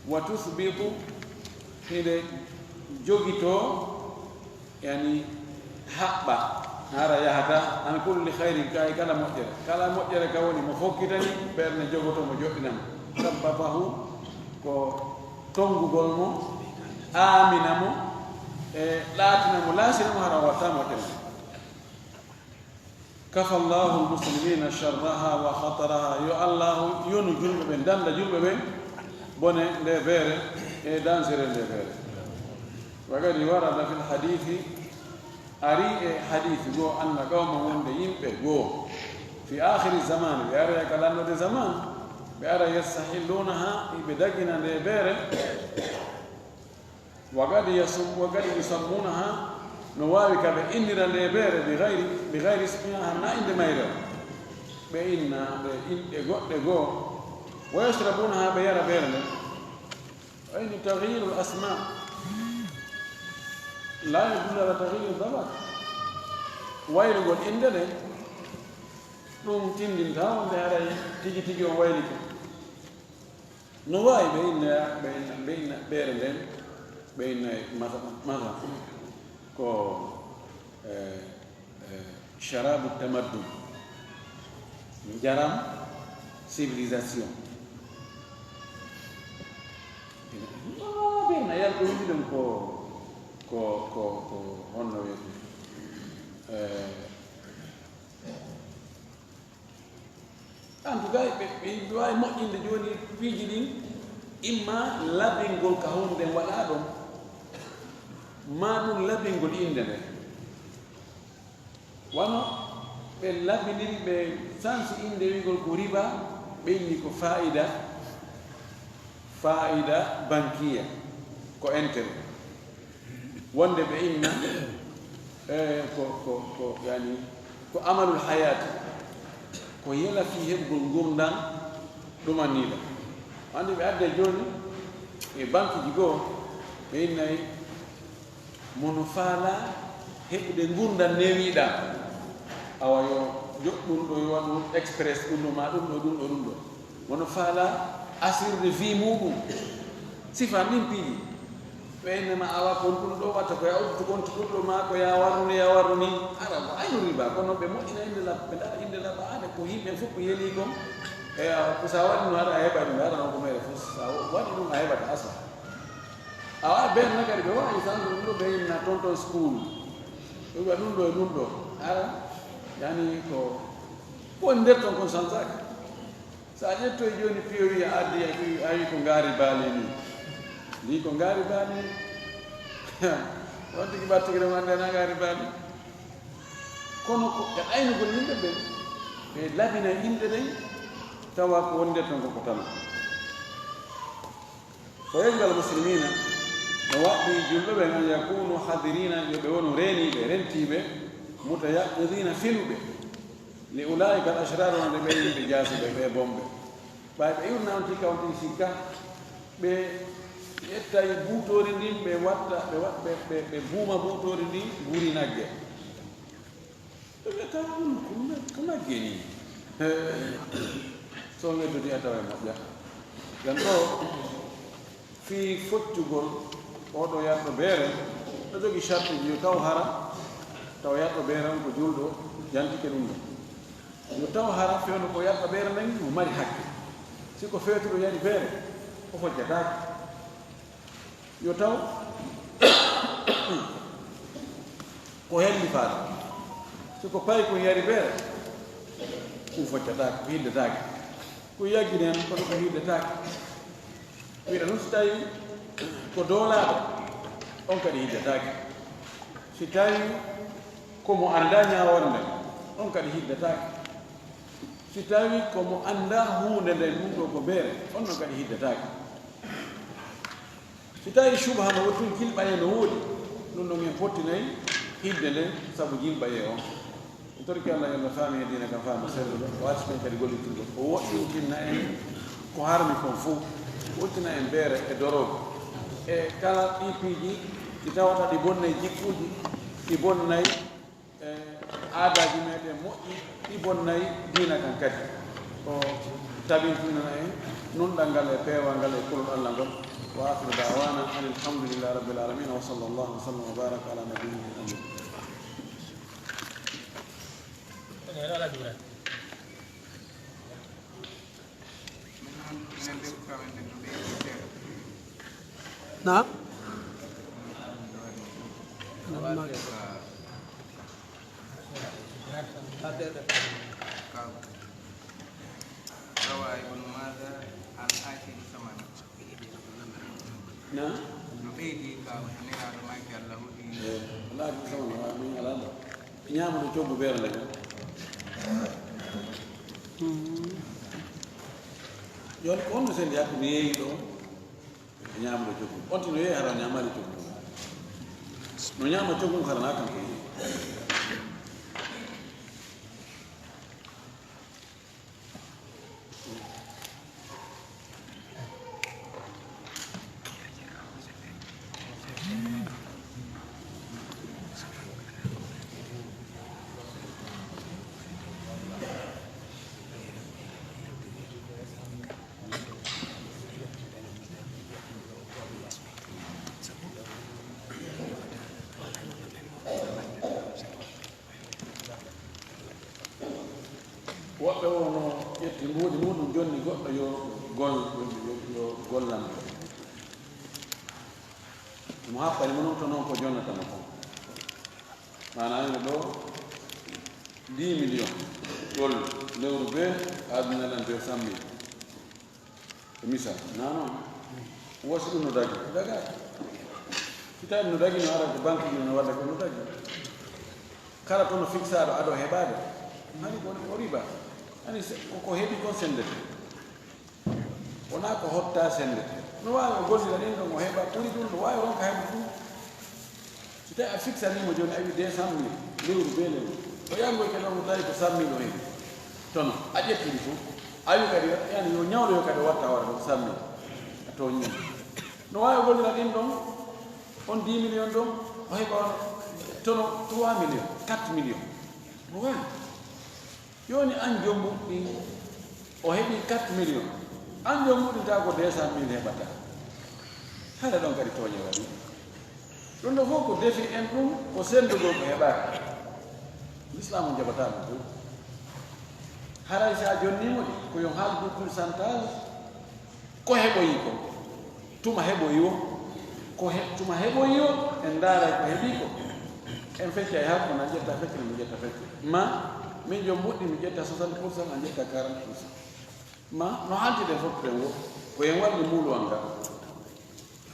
Wa tusbiqu, hinde jogitoo, yani haɓɓa, hara yahata, an kulli khairin, ka e kala moƴƴere. Kala moƴƴere ka woni mo fokkitani, ɓernde jogoto mo, joɗɗina mo. Sabbatahu, ko tonngugol mo, aamina mo, e laatina mo, laasina mo, hara o watta moƴƴere. Kafa Allahu al-muslimina sharraha wa khataraha. Yo Allahu yonu julɓe ɓen, danda julɓe ɓen bone nde feere e dansere nde feere. Wa qad warada fil hadithi, ari e hadith goo, anna qawman, wonde yimɓe goo, fi akhiri zaman, ɓe ara ka lanndode zaman, ɓe ara yastahillunaha, ɓe dagina nde feere. Wa qad yasum-, wa qad yusammunaha, no waawi ka ɓe innira nde beere, bi ghayri, bi ghayri ismiha, na innde mayre o. Ɓe inna ɓe inɗe goɗɗe goo. Wa yashrabunaha, ɓe yara beere nden. Wa inna taghyirul asma la yadullu ala taghyirul zawat. Waylugol innde nden, ɗum tinndintaa wonde haray tigi tigi on waylike. No waawi ɓe inna, ɓe inna, ɓe inna beere nden, ɓe inna masa-, masa ko, eh, eh, sharabu tamaddun. Njaram civilisation. Ɓe na yalɗo woni ɗon ko, ko, ko, ko honno wiyete. Eh, en tout cas, ɓe, ɓe, ɓe waawi moƴƴinde jooni piiji ɗin, imma labingol ka honde waɗa ɗon, ma ɗum labingol innde nden. Wano ɓe labiniri, ɓe sansi innde wi'gol ko riba, ɓe inni ko faa'ida, faa'ida bankiya, ko intérêt. Wonde ɓe inna, eh, ko, ko, ko, yani, ko amalul hayaati, ko yela fii heɓugol ngurndan ɗumanniiɗan. Wande ɓe adda jooni e bankiji goo, ɓe innay mo no faalaa heɓude ngurndan newiiɗan. Awa yo joɗɗun ɗo, yo waɗu express ɗun ɗo, ma ɗun ɗo, ɗun ɗo, ɗun ɗo. Mo no faalaa assurde vie muɗum. Sifa min piiji. Ɓe innama awa kon ɗun ɗo watta ko ya uddutu kon to ɗun ɗo ma ko ya warru ni, ya warru ni. Ara ko aynu riba, kono ɓe moƴƴina innde lab-, ɓe ndaɗa innde labba ade ko yimɓe fof ko yeli kon. E awa ko sa waɗi no aɗa heɓa ɗum, aɗa on ko mere fof. Sa waɗi ɗum a heɓata asla. Awa ɓen na kadi ɓe wawi sango ɗum ɗo ɓe inna tonton school. Ɓe wiya ɗum ɗo e ɗum ɗo. Ara, yani ko, ko woni nder ton kon sansaka. Sa ƴettoy joni piyowi a addi a wi, a wi ko ngaari baali ni. Ndi ko ngaari baali ni. On tigi battigi ɗum ande na ngaari baali. Kono ko e aynugol yimɓe ɓen, ɓe labina yimɓe ɓen, tawa ko woni nder ton ko, ko tan. Fa yanbaghi al muslimina, no waɗɗi julɓe ɓen an yakunu hadirina, yo ɓe wonu reeniiɓe, rentiiɓe, mutayaqidina, feluɓe, li ulaika al ashrar, wonde ɓe yimɓe jaasuɓe, ɓe bomɓe. Ɓay ɓe yurna on tigi, on tigi sikka, ɓe ƴettay buutoori ndin, ɓe watta, ɓe wa-, ɓe, ɓe, ɓe buuma buutoori ndin, guri nagge. Ɓe tawa ɗum ko na-, ko nagge ni. So weddodi a tawa e moƴƴa. Nden ɗo fii foccugol oɗo yarɗo beere, ɗo jogi sartuji, yo taw hara, taw yarɗo beere on ko julɗo, yantike ɗum ɗo. Yo taw hara fewndo ko yarɗo beere nden mo mari hakke. Si ko feetuɗo yari beere, o foccataake. Yo taw ko hellifaaɗo. Si ko paykun yari beere, ɗum foccataake, ko hiddataake. Ko yaggi nen, kono ko hiddataake. Wiɗa ɗum si tawi ko doolaaɗo, on kadi hiddataake. Si tawi ko mo anndaa ñaaworde, on kadi hiddataake. Si tawi ko mo anndaa huunde nden, ɗum ɗo ko beere, on non kadi hiddataake. Si tawi subha no wottun jilɓaye no woodi, ɗum ɗon en pottinay hidde nden sabu jilɓaye on. En torki Allah yo Allah faami e diina kan faamu selluɗo, o arti ɓen kadi gollitugol. O woɗɗintinna en ko harmi kon fow, wottina en beere e doroogu. E kala ɗi piiji ɗi tawata ɗi bonnay jikkuuji, ɗi bonnay e aadaaji meɗen moƴƴi, ɗi bonnay diina kan kadi. O tabintinana en nunɗal ngal e peewal ngal e kulol Allah ngol. Wa akhiru da'wana anil hamdulillahi rabbil alamin. Wa sallallahu wa sallam wa baraka ala nabiyyina Muhammad. Naam. روى ابن ماجه عن آكل ثمن. Naam. No ɓeydi ka nelaaɗo maaki Allah hoɗi. Eh, alaa ko sama no min alaa ɗo. Ñaamude coggu beere nde. Jooni ko honno sendi hakkunde yeeyiɗo on? E ñaamude coggu. On tino yeeyi hara ñaamaali coggu. No ñaama coggu hara na kanko yeeyi. Mbuuɗi muɗum jonni goɗɗo yo gol, yo, yo, yo gollan. Mo happani mo noon to noon ko jonnata mo kon. Maanaam ɗo dix millions gol lewru bee aduna lan deux cent mille. E misal, naa noon? Wasi ɗum no dagi, dagaaki. Fitaani no dagi no ara ko banque ji no waɗa ko no dagi. Kala tono fiksaaɗo ado heɓaade. Hani ko o riba. Hani se-, ko, ko heɓi kon sendete. Wonaa ko hotta sendete. No waawi o gollira ɗin ɗon o heɓa ɓuri ɗum, no waawi ronka heɓa ɗum. Si tawi a fiksanii mo jooni a wi deux cent mille lewru bee lewru. O yangoy kadi on tawi ko cent mille o heɓi. Tono, a ƴetti ɗi fof. A wi kadi, yani yo ñawloyo kadi o watta hoore ɗum cent mille. A tooñii. No waawi o gollira ɗin ɗon, on dix millions ɗon, o heɓa on tono trois millions, quatre millions. No waawi. Jooni an joom mbuuɗi ɗin, o heɓi quatre millions. An joom mbuuɗi ɗin tawa ko deux cent mille heɓata. Hara ɗon kadi tooñe waɗi. Ɗum ɗo fof ko defi en ɗum, ko senndugol ko heɓaaka. L'islam o jaɓataa ɗum fof. Haray si a jonniima ɗi, ko yo haaldu pourcentage, ko heɓoyi ko. Tuma heɓoyi o, ko he-, tuma heɓoyi o, en ndaaray ko heɓi ko. En feccay hakkunde, a ƴetta feccere, mi ƴetta feccere. Ma, min joom mbuuɗi, mi ƴetta soixante pour cent, a ƴetta quarante pour cent. Ma, no haaltiden fof ɗen wo, ko en walli muuluwal ngal.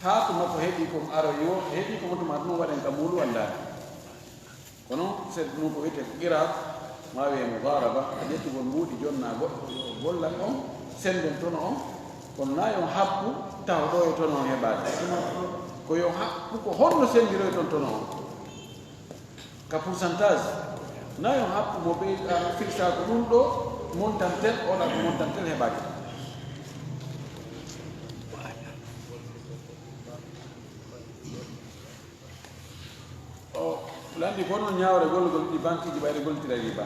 Haa tuma ko heɓi kon aroyi wo, heɓi ko mo tuma ɗum waɗen ka muuluwal ndaari. Kono seeɗa ɗum ko wiyetee ko qiraat, maa wiyee mudaaraba, a ƴettugol mbuuɗi jonnaa goɗɗo yo gollal on, sennden tono on, kono naa yo on happu taho ɗo e tono on heɓaade. Tuma ko yo happu ko honno senndiroyton tono on. Ka pourcentage, naa yo happu mo ɓeyɗa fiksaa ko ɗum ɗo montant tel, oɗa ko montant tel heɓaaki. O lanndi ko noon ñaawre gollugol ɗi banque ji ɓayde gollitira riba.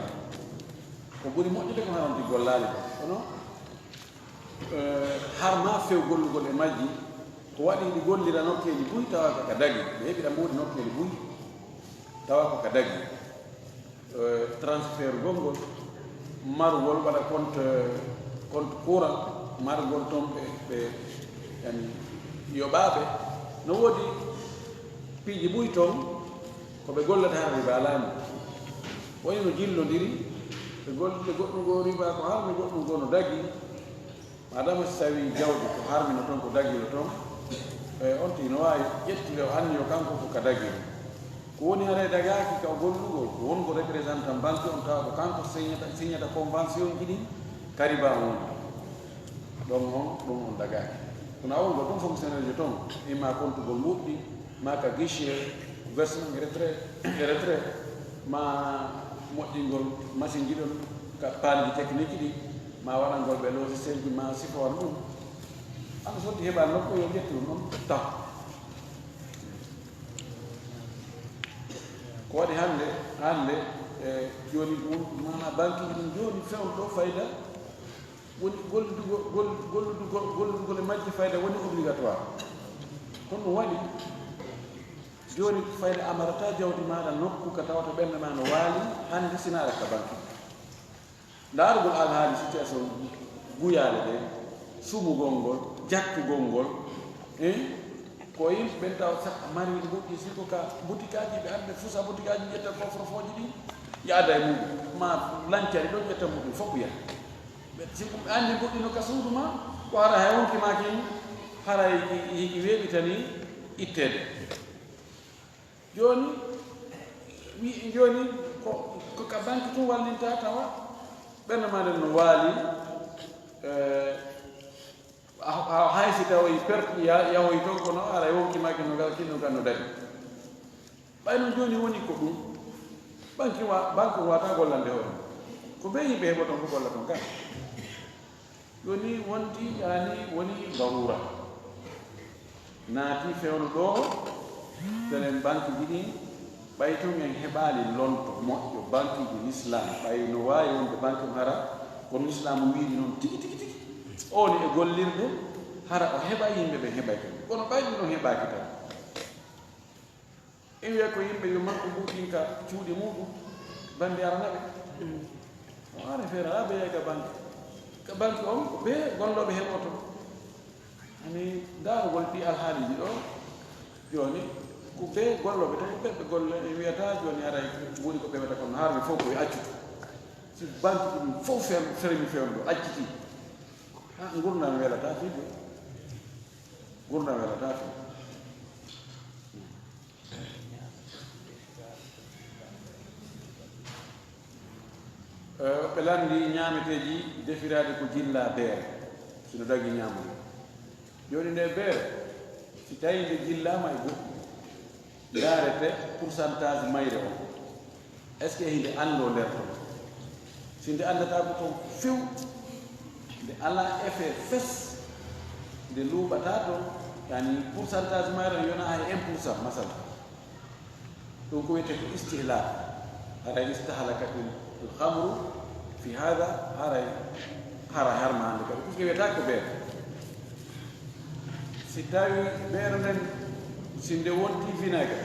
Ko ɓuri moƴƴude ko haranti gollaali ko. Kono, eh, har ma few gollugol e majji, ko waɗi ɗi gollira nokkeeli buy tawa ko ka dagi. Ɓe heɓira mbuuɗi nokkeeli buy tawa ko ka dagi. Eh, transfert gonngol, marugol waɗa compte, compte courant, marugol toon ɓe, ɓe, yani, yoɓaaɓe. No woodi piiji buy toon, ko ɓe gollata hara riba alaani. Woni no jillondiri, ɓe gollita goɗɗum goo riba ko harmi, goɗɗum goo no dagi. Madama si tawi jawdi ko harmino toon, ko dagino toon, e on tigi no waawi ƴettude o anniyo kanko ko ka dagino. Ko woni haray dagaaki ka gollugol, ko wongo représentant banque on tawa ko kanko signata, signata convention ji ɗin, ka riba on woni. Ɗon on, ɗum on dagaaki. Kono a wongo ɗum fonctionnaire ji toon, imma kontugol mbuuɗi, ma ka guichet, versement e retrait, e retrait, ma moƴƴingol machine ji ɗon, ka panne ji technique ɗi, ma waɗangol ɓe logiciel ji, ma sifowan ɗum. An sotti heɓa nokku yo ƴettu ɗum taw. Ko waɗi hannde, hannde, e jooni ɗum, maanaam banque ji ɗum jooni fewndo fayda, woni golludugol, gol-, golludugol, golludugol e majji fayda woni obligatoire. Kono ɗum waɗi, jooni fayda a marataa jawdi maaɗa nokku ka tawata ɓernde ma no waali hannde sina aɗa ka banque. Ndaarugol alhaali situation guyaale ɗe, sumugol ngol, jattugol ngol, eh? Ko yimɓe ɓen taw sa mari mbuuɗi, si ko ka butikaaji ɓe arde fusa butikaaji, ƴetta coffre-fort ji ɗin, yaada e muɗum. Ma lancari ɗon ƴetta muɗum fof yaha. Ɓe, si ko ɓe anndi mbuuɗi no ka suudu ma, ko hara hay wonki ma kin, hara hiki, hiki weeɓitani itteede. Jooni, wi-, jooni ko, ko ka banque tun wallinta tawa ɓernde ma nden no waali, eh, a, a, hay si tawoyi perte ya-, yahoyi toon, kono haray wonki ma kin no gal, kin no gal no dari. Ɓay noon jooni woni ko ɗum, banque wa-, banque wata gollande hoore. Ko bee yimɓe heɓoton ko golla toon kan. Jooni wonti yaani woni darura. Naati fewndo ɗo, telen banque ji ɗin, ɓay tun en heɓaali lonto moƴƴo, banque ji l'islam, ɓay no waawi wonde banque on hara, kono l'islam wiiri noon tigi, tigi, tigi. O woni e gollirde, hara o heɓa yimɓe ɓen heɓay. Kono ɓay ɗin on heɓaaki tan. E wiya ko yimɓe yo manku mbuuɗin ka cuuɗi muɗum, bandi arana ɓe. O haare feere, a ɓeya ka banque. Ka banque on, ko ɓe gollooɓe heɓoto. Ani, ndaarugol ɗi alhaaliiji ɗo, jooni, ko ɓe gollooɓe tan, ko ɓe ɓe golle, en wiyata jooni haray woni ko ɓe wiyata kono, haray fof ko yo accutu. Si banque ɗum fof fer-, fermi fewndo, acciti. Ha, ngurndan welata fii de. Ngurndan welata fii. Eh, ɓe lanndi ñaameteeji defiraaɗi ko jillaa beere, si no dagi ñaamude. Jooni nde beere, si tawii nde jillaama e goɗɗum, ndaarete pourcentage mayre on. Est-ce que hinde anndoo nder ton? Si nde anndataa ko ton few, nde alaa effet fes, nde luuɓataa ton, yani pourcentage mayre on yonaa hay un pour cent, masala. Ɗum ko wiyetee ko istihlak. Haray istahlakatil khamru fi hada, haray hara harma hannde kadi. Ɗum ko wiyetee ko beere. Si tawi beere nden, si nde wonti vinaigre,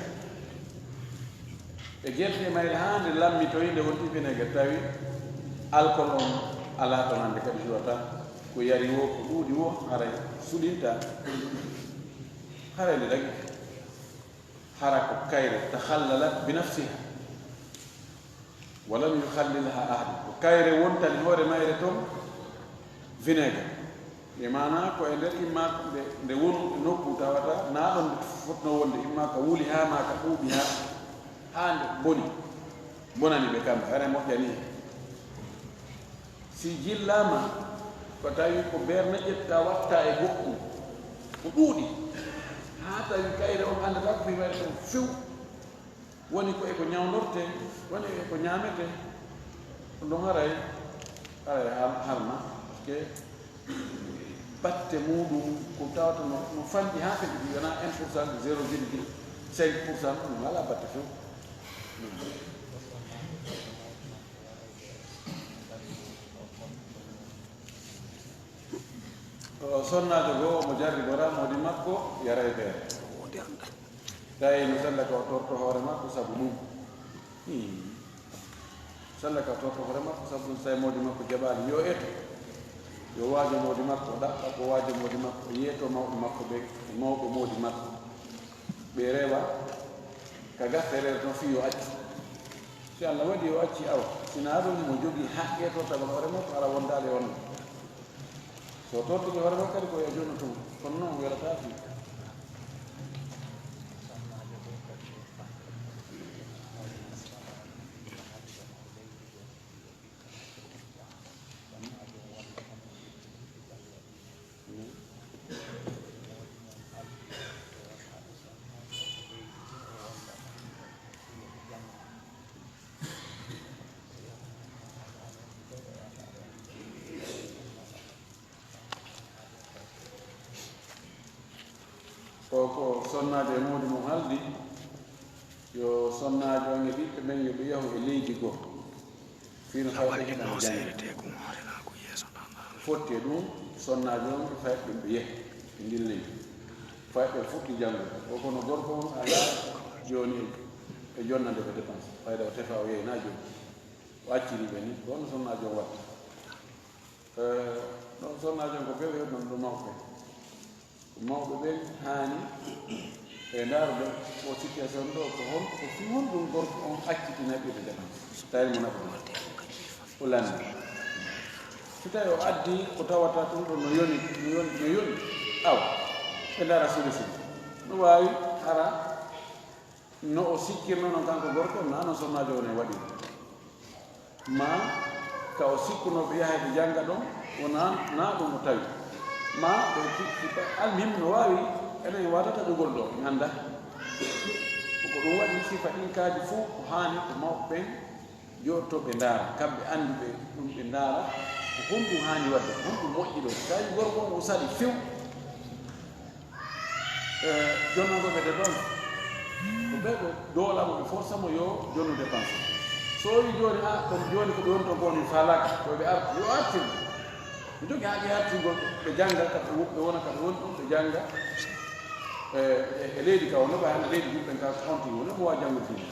e gerte mayre haa nde lammitoyi, nde wonti vinaigre, tawi alcool on alaa ton hannde kadi, hiwata ko yari wo, ko ɗuuɗi wo, haray suɗinta, haray nde dagi. Hara ko kayre, takhallalat bi nafsiha, wa lam yukhallilha ahad. Ko kayre wontani hoore mayre ton vinaigre. Nde maanaa ko e nder imma nde, nde wonu e nokku tawata naa ɗon nde fotnoo wonde, imma ka wuli haa maa ka ɓuuɓi haa, haa nde boni, bonani ɓe kamɓe, haray moƴƴanii. Si jillaama, ko tawi ko beere na ƴetta watta e goɗɗum, ko ɗuuɗi, haa tawi kayre on anndataa ko fii mayre ton few, woni ko e ko ñawndortee, woni e ko ñaametee, ɗum ɗon haray, haray har-, harma, parce que batte muuɗum ko tawata no, no fanɗi haa feƴƴi, wonaa un pour cent, zéro virgule cinq pour cent, ɗum alaa batte few. O sonnaajo goo omo jarribora moodi makko yara e beere. Tawi no sella ka o torto hoore makko sabu ɗum. Hmm. Sella ka o torto hoore makko sabu ɗum, so tawi moodi makko jaɓaali, yo eto. Yo waajo moodi makko, o ɗaɓɓa ko waajo moodi makko, o yeeto mawɓe makko ɓe, e mawɓe moodi makko. Ɓe rewa ka gastereere ton fii yo accu. Si Allah waɗi o acci, awa, si naa ɗum himo jogii haqqe to tagal hoore makko, hara wondaali on. So tortude hoore makko kadi ko yo jonno tun, kono non welataa fii. Ko, ko sonnaajo e moodi mum haldi, yo sonnaajo on e ɓiɓɓe ɓen, yo ɓe yahu e leydi goo. Fii no fayɓe heɓan jannde. Fotti e ɗum, sonnaajo on e fayɓe ɓen ɓe yahi e ndin leydi. Fayɓe fuɗɗi janngude. O kono gorko on alaa jooni e, e jonnande ɓe dépense. Fayda o tefa o yehi na jooni. O acciri ɓe ni. Ko honno sonnaajo on watta? Eh, ɗon sonnaajo on ko ɓe ɓe ɗon ɗo mawɓe. Ko mawɓe ɓen haani ɓe ndaarude o situation ɗo ko hon, ko fii honɗum gorko on acciti naɓirde dépense. Tawi mo naɓude. O lanni. So tawi o addi ko tawata ɗum ɗon no yoni, no yoni, no yoni. Awa, ɓe ndaara solution. No waawi hara no o sikkirno non kanko gorko, naa no sonnaajo on e waɗi. Ma ka o sikkuno ɓe yahay ɓe jannga ɗon, wonaa, naa ɗum o tawi. Ma ɓe ki-, ki-, almuhim no waawi, enen en waawata taƴugol ɗo, en anndaa. Ko ɗum waɗi sifa ɗin kaaji fof ko haani ko mawɓe ɓen jooɗto ɓe ndaara, kamɓe annduɓe ɗum ɓe ndaara, ko honɗum haani waɗde, ko honɗum moƴƴi ɗo. Tawi gorko on o saɗi few. E, jonnagol ɓe dépense. Ko ɓe ɓe doolamo ɓe force mo yo jonnu dépense. So o wi jooni, a, kono jooni ko ɓe woni toon ko min faalaaka, ko ɓe arti, yo artin. Mi jogi haa ɓe artingol ɓe jannga, ka ɓe wo-, ɓe wona ka ɓe woni ɗum, ɓe jannga. E, e, e leydi ka wonno, ɓay hannde leydi yimɓe ka honti woni, mo waawi janngude diine.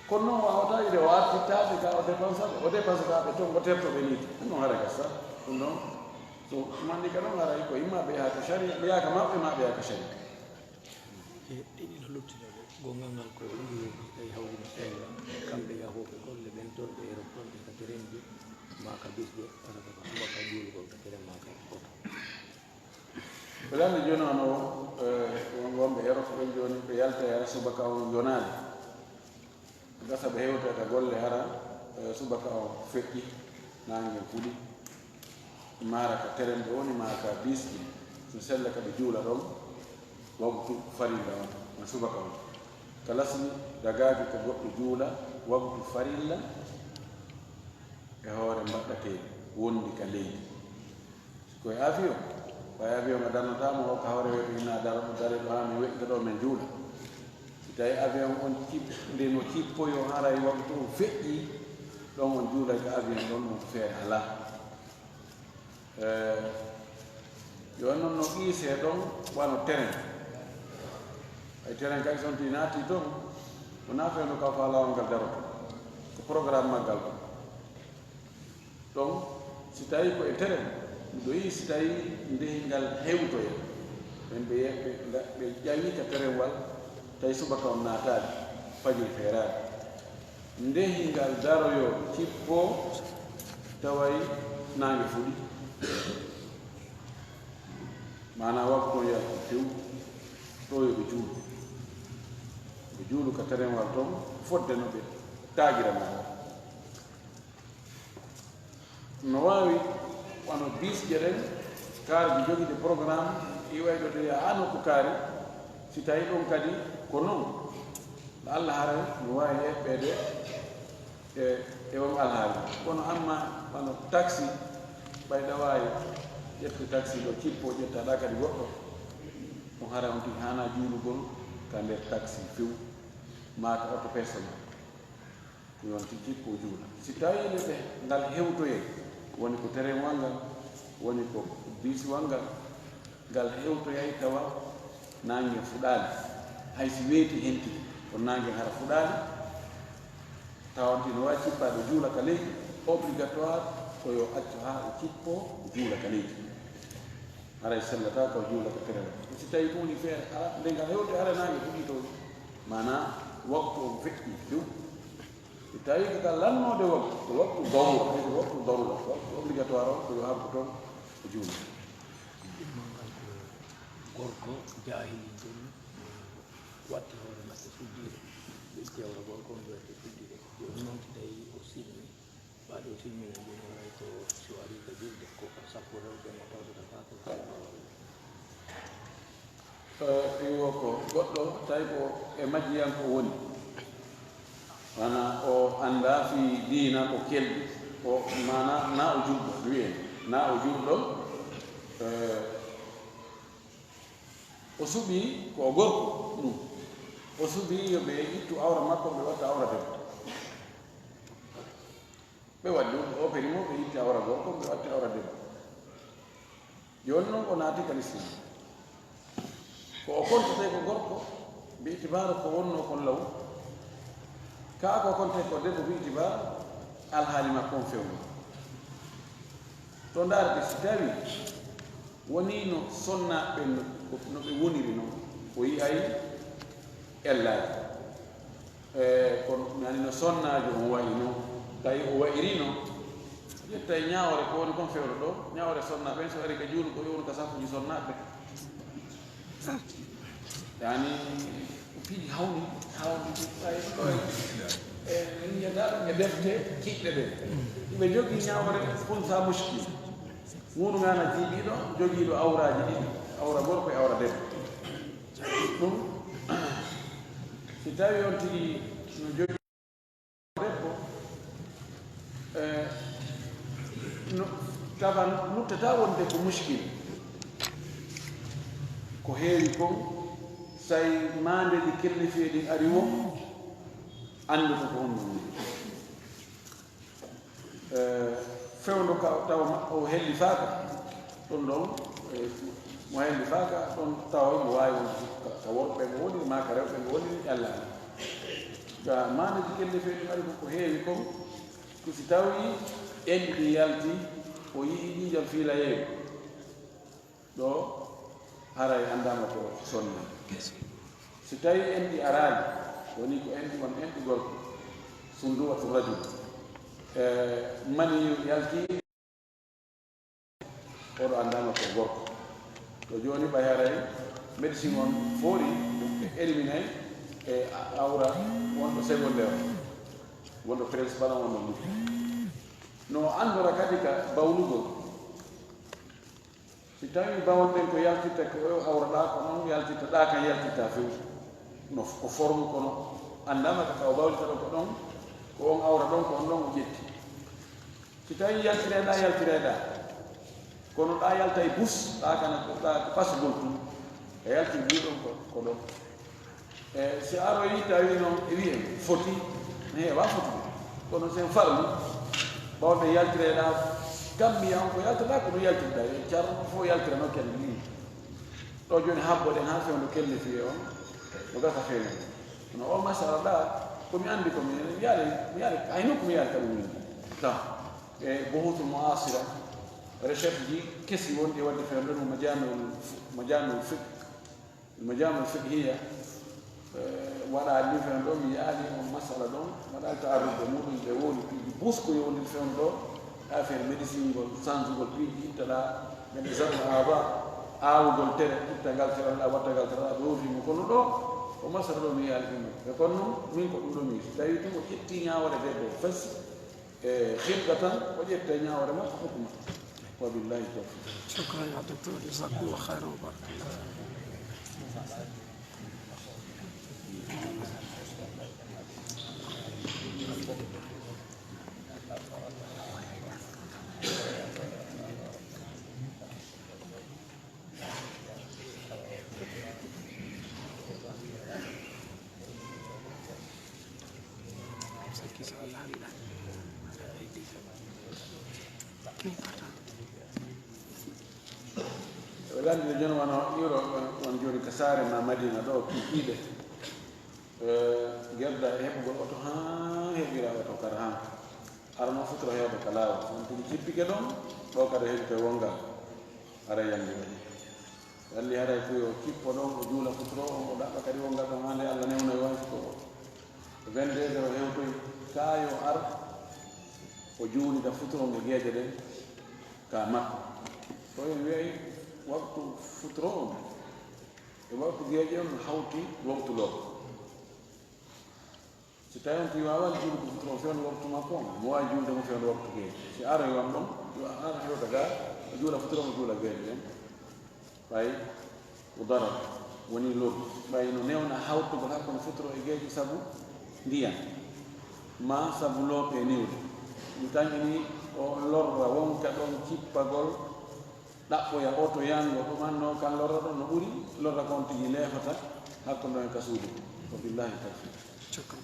Kono noon waawataa wiide o artittaɓe ka o dépensata, o dépensata ɓe toon, o terto ɓe nii. Ɗum noon hara gasa. Ɗum noon, Ɗum manndi ka ɗon haray ko imma ɓe yaha ka sariya, ɓe yaha ka maɓɓe, ma ɓe yaha ka sariya. E ɗiɗi no luttinooɓe, gonngal ngal ko ɓuri woni tawi hawri no fella, kamɓe yahooɓe golle ɓen toon ɓe Erop toon ɓe ka terenji, ma ka bisde, asaka ka subaka juulugol ka teren ma ka oto. Ɓe lanndi jooni wano wonɓe Erop ɓen jooni ɓe yalta yara subaka on yonaade. Gasa ɓe hewta ka golle hara subaka on feƴƴi, naange fuɗi, maara ka teren ɓe woni maa ka bisdi, no sella ka ɓe juula ɗon waktu farilla on, no subaka on. Ka lasli dagaaki ka goɗɗo juula waktu farilla e hoore mbaɗɗateeɗi wondi ka leydi. Ko e avion, ɓay avion o darnataama o ka hoore weeɓe ina daro ɗo dare ɗo haa min weƴƴa ɗo min juula. Si tawi avion on nde no cippoyo haray waktu o feƴƴi ɗon on juulay ka avion ɗon ɗum feere alaa. Yo non no qiisee ɗon wano teren. Ay teren kadi son ti naati ton ko naafeeno ka faa laawol ngal daroto ko programme maggal ɗon. Ɗon si tawi ko e teren miɗo yi'i si tawi ndehi ngal hewtoya ɓen ɓe ɓe ƴawi ka terenwal tawi subaka on naataali fajiri feeraali ndehi ngal daroyo cippoo taway naange fuɗi maanaa waktu on yalti few ɗo yo ɓe juulu ɓe juulu ka terenwal ton fodde no ɓe taagira maanaa no waawi wano bisje ɗen kaarji jogiiɗe programme iwayɗo de yaha nokku kaari si tawi ɗum kadi ko non no allah haray no waawi eɓɓeede e e on alhaali kono amma wano taxi ɓay ɗa waawi ƴette taxi ɗo cippo ƴettaɗa kadi goɗɗo ɗum haray on tigi hana juulugol ka nder taxi few maa ka auto personnel ko yonti jikko juula si tawi nde ɓe ngal hewtoyay woni ko terewal ngal woni ko bisiwal ngal ngal hewtoyay tawa naange fuɗaali hay si weeti henti ko naange hara fuɗaali tawa on tino wawi cippaade juula ka leydi obligatoire ko yo accu haa o cippo juula ka leydi haray sellata ko juula ka terewal si tawi ɗum woni feere ala nde ngal hewtoy ala naange fuɗi to mana waktu o feƴƴi few Si tawii ko ka lannoode waktu, ko waktu darura, hay ko waktu darura, waktu obligatoire o, ko yo habdu toon o juula. Ɗimmal ngal ko gorko jaahiliijo watti hoore makko suddiiɗo, ɓe itti awra gorko on wiyete suddiiɗo. Jooni noon so tawii o silmi, ɓaade o silmina jooni o waray ko si o arii ka julde ko sappo rewɓe mo tawtata kaa ko sappo worɓe. Iwo ko goɗɗo tawi ko e majjiyanko woni mana o annda fi diina ko kelɗi o mana na o julɗo wiye na o julɗo o suɓi ko o gorko ɗum o suɓi yo ɓe ittu awra makko ɓe watta awra debbo ɓe waɗi ɗum ɓe operi mo ɓe itti awra gorko ɓe watti awra debbo jooni noon o naati ka lislam ko o kontete ko gorko bi itibaaru ko wonno kon law kaa ko konte ko debbo bi itibaaru alhaali makko on fewno to ndaarde si tawi wonii no sonnaaɓe no ɓe woniri noon o yi'ay ellaaji e kono nani no sonnaajo on wayi no tawi o wayiri no ƴetta e ñaawore ko woni kon fewre ɗo ñaawore sonnaaɓe so ari ka juulu ko yowno ka safuji sonnaaɓe yani ko piiji hawni hawni ay ɗo e yiyata e defte kiɗɗe ɗe ɓe jogii ñaawore fon sa muskil Muuɗum ana jiiɓiiɗo jogiiɗo awraaji ɗiɗi, awra gorko e awra debbo. Ɗum, si tawii on tigi no jogii debbo, e, no, tawa luttataa wonde ko muskil. Ko heewi kon, so maandeeji kellifeeɗi ari woo, anndoto ko honno woni. fewndo ka tawa o hellifaaka ɗon ɗon mo hellifaaka ɗon tawa mo waawi won ka worɓe ngo woni ma ka rewɓe ngo woni allaani ga maanaji kelle feewi ɗum ari ko heewi kon ko si tawi enɗi ɗi yalti o yi'i ƴiiƴam fiilayeego Ɗo haray anndaama ko sonna. Si tawii enɗi araali, woni ko enɗi, won enɗi gorko, sunduwatu rajul. E, mani yalti, oɗo anndaama ko gorko. To jooni ɓay haray médecine on foori, ɓe eliminay e awra wonɗo secondaire on, wonɗo principal on, wonɗo muccu. No anndora kadi ka bawlugol. Si tawii bawon ɗen ko yaltitta ko o awra ɗaa, ko ɗon yaltitta, ɗaa kan yaltitta few. No ko forme kono anndaama ka, ka o bawlita ɗon ko ɗon, ko on awra ɗon, ko on ɗon o ƴetti. Si tawii yaltireɗaa, yaltireɗaa. Kono ɗaa yalta e bus, ɗaa kana ko ɗaa ko ɓasgol tun. E yalti ɗum ɗon ko, ko ɗon. E si aroyi tawi noon e wiye foti, mi heewa fotude. Kono sen farlu, ɓawde yaltireɗaa, kam mi yaw ko yaltaɗaa, ko ɗum yaltirɗaa. E carno fof yaltirano kelle ni. Ɗo jooni habbo ɗen haa fewndo kelle fiye on, no gasa feeña. No o masala ɗaa, ko mi anndi ko mi yaari, mi yaari, hay nokku mi yaari ka ɗum min. Ta, e buhutu muasira, recherche ji kesi wonɗi waɗde fewndo no majamiul, majamiul fiqh. Majamul fiqhiya, eh, waɗaali ɗum fewndo ɗo, mi yaali on masala ɗon, waɗaali taarrude muɗum, ɓe woni piiji bus ko yowndiri fewndo ɗo, affaire médecine ngol, sansugol piiji, ittaɗa, men zarna aba, aawugol tere, ittagal tere ɗa, wattagal tere ɗa, ɓe wurri mo. Kono ɗo, ko masala ɗo mi yaali ɗum ɗo. E kono noon, min ko ɗum ɗo mi, so tawi tun o ƴetti ñaawore debbo, fes, e xilqatan, o ƴetta ñaawore makko, hukuma. Wa billahi tawfiq. Shukran ya docteur, jazakumullah khairan wa barakallah. Ɓe lanndino jooni wano iwro on, on jooni ka saare ma Madina ɗo, kiikiiɗe. Eh, gerda e heɓugol oto haa heɓira oto kar haa. Arano futuro heewde ka laawol. So on tigi jippike ɗon, ɗo kadi heɓi koye wongal. Ara yandi waɗi. Walli haray ko yo kippo ɗon, o juula futuro on, o ɗaɓɓa kadi wongal ɗon haa nde Allah newnoy waasi ko vingt-deux heures o hewtoy. Kaa yo ar, o juulida futuro on e geeje ɗen ka makko. Ɗo en wi'ay waktu futuro on e waktu geeje on hawti waktu loo. Si tawii on tigi waawaali juulude futuro on fewndo waktu makko on, mo waawi juulude mo fewndo waktu geeje. Si aroyi wan ɗon, yo ar hewta ga, o juula futuro on, o juula geeje ɗen. Ɓay ko darar, woni lor. Ɓay no newna hawtugol hakkunde futuro e geeje sabu ndiyan, maa sabu loope e niwde. Ɗum tan ini o lorra wonka ɗon cippagol, ɗaɓɓoya oto yango, ɗum anno kan lorra ɗon no ɓuri lorra kon tigi leefata hakkunde on e ka suudu. Wa billahi tawfiq. Shukran.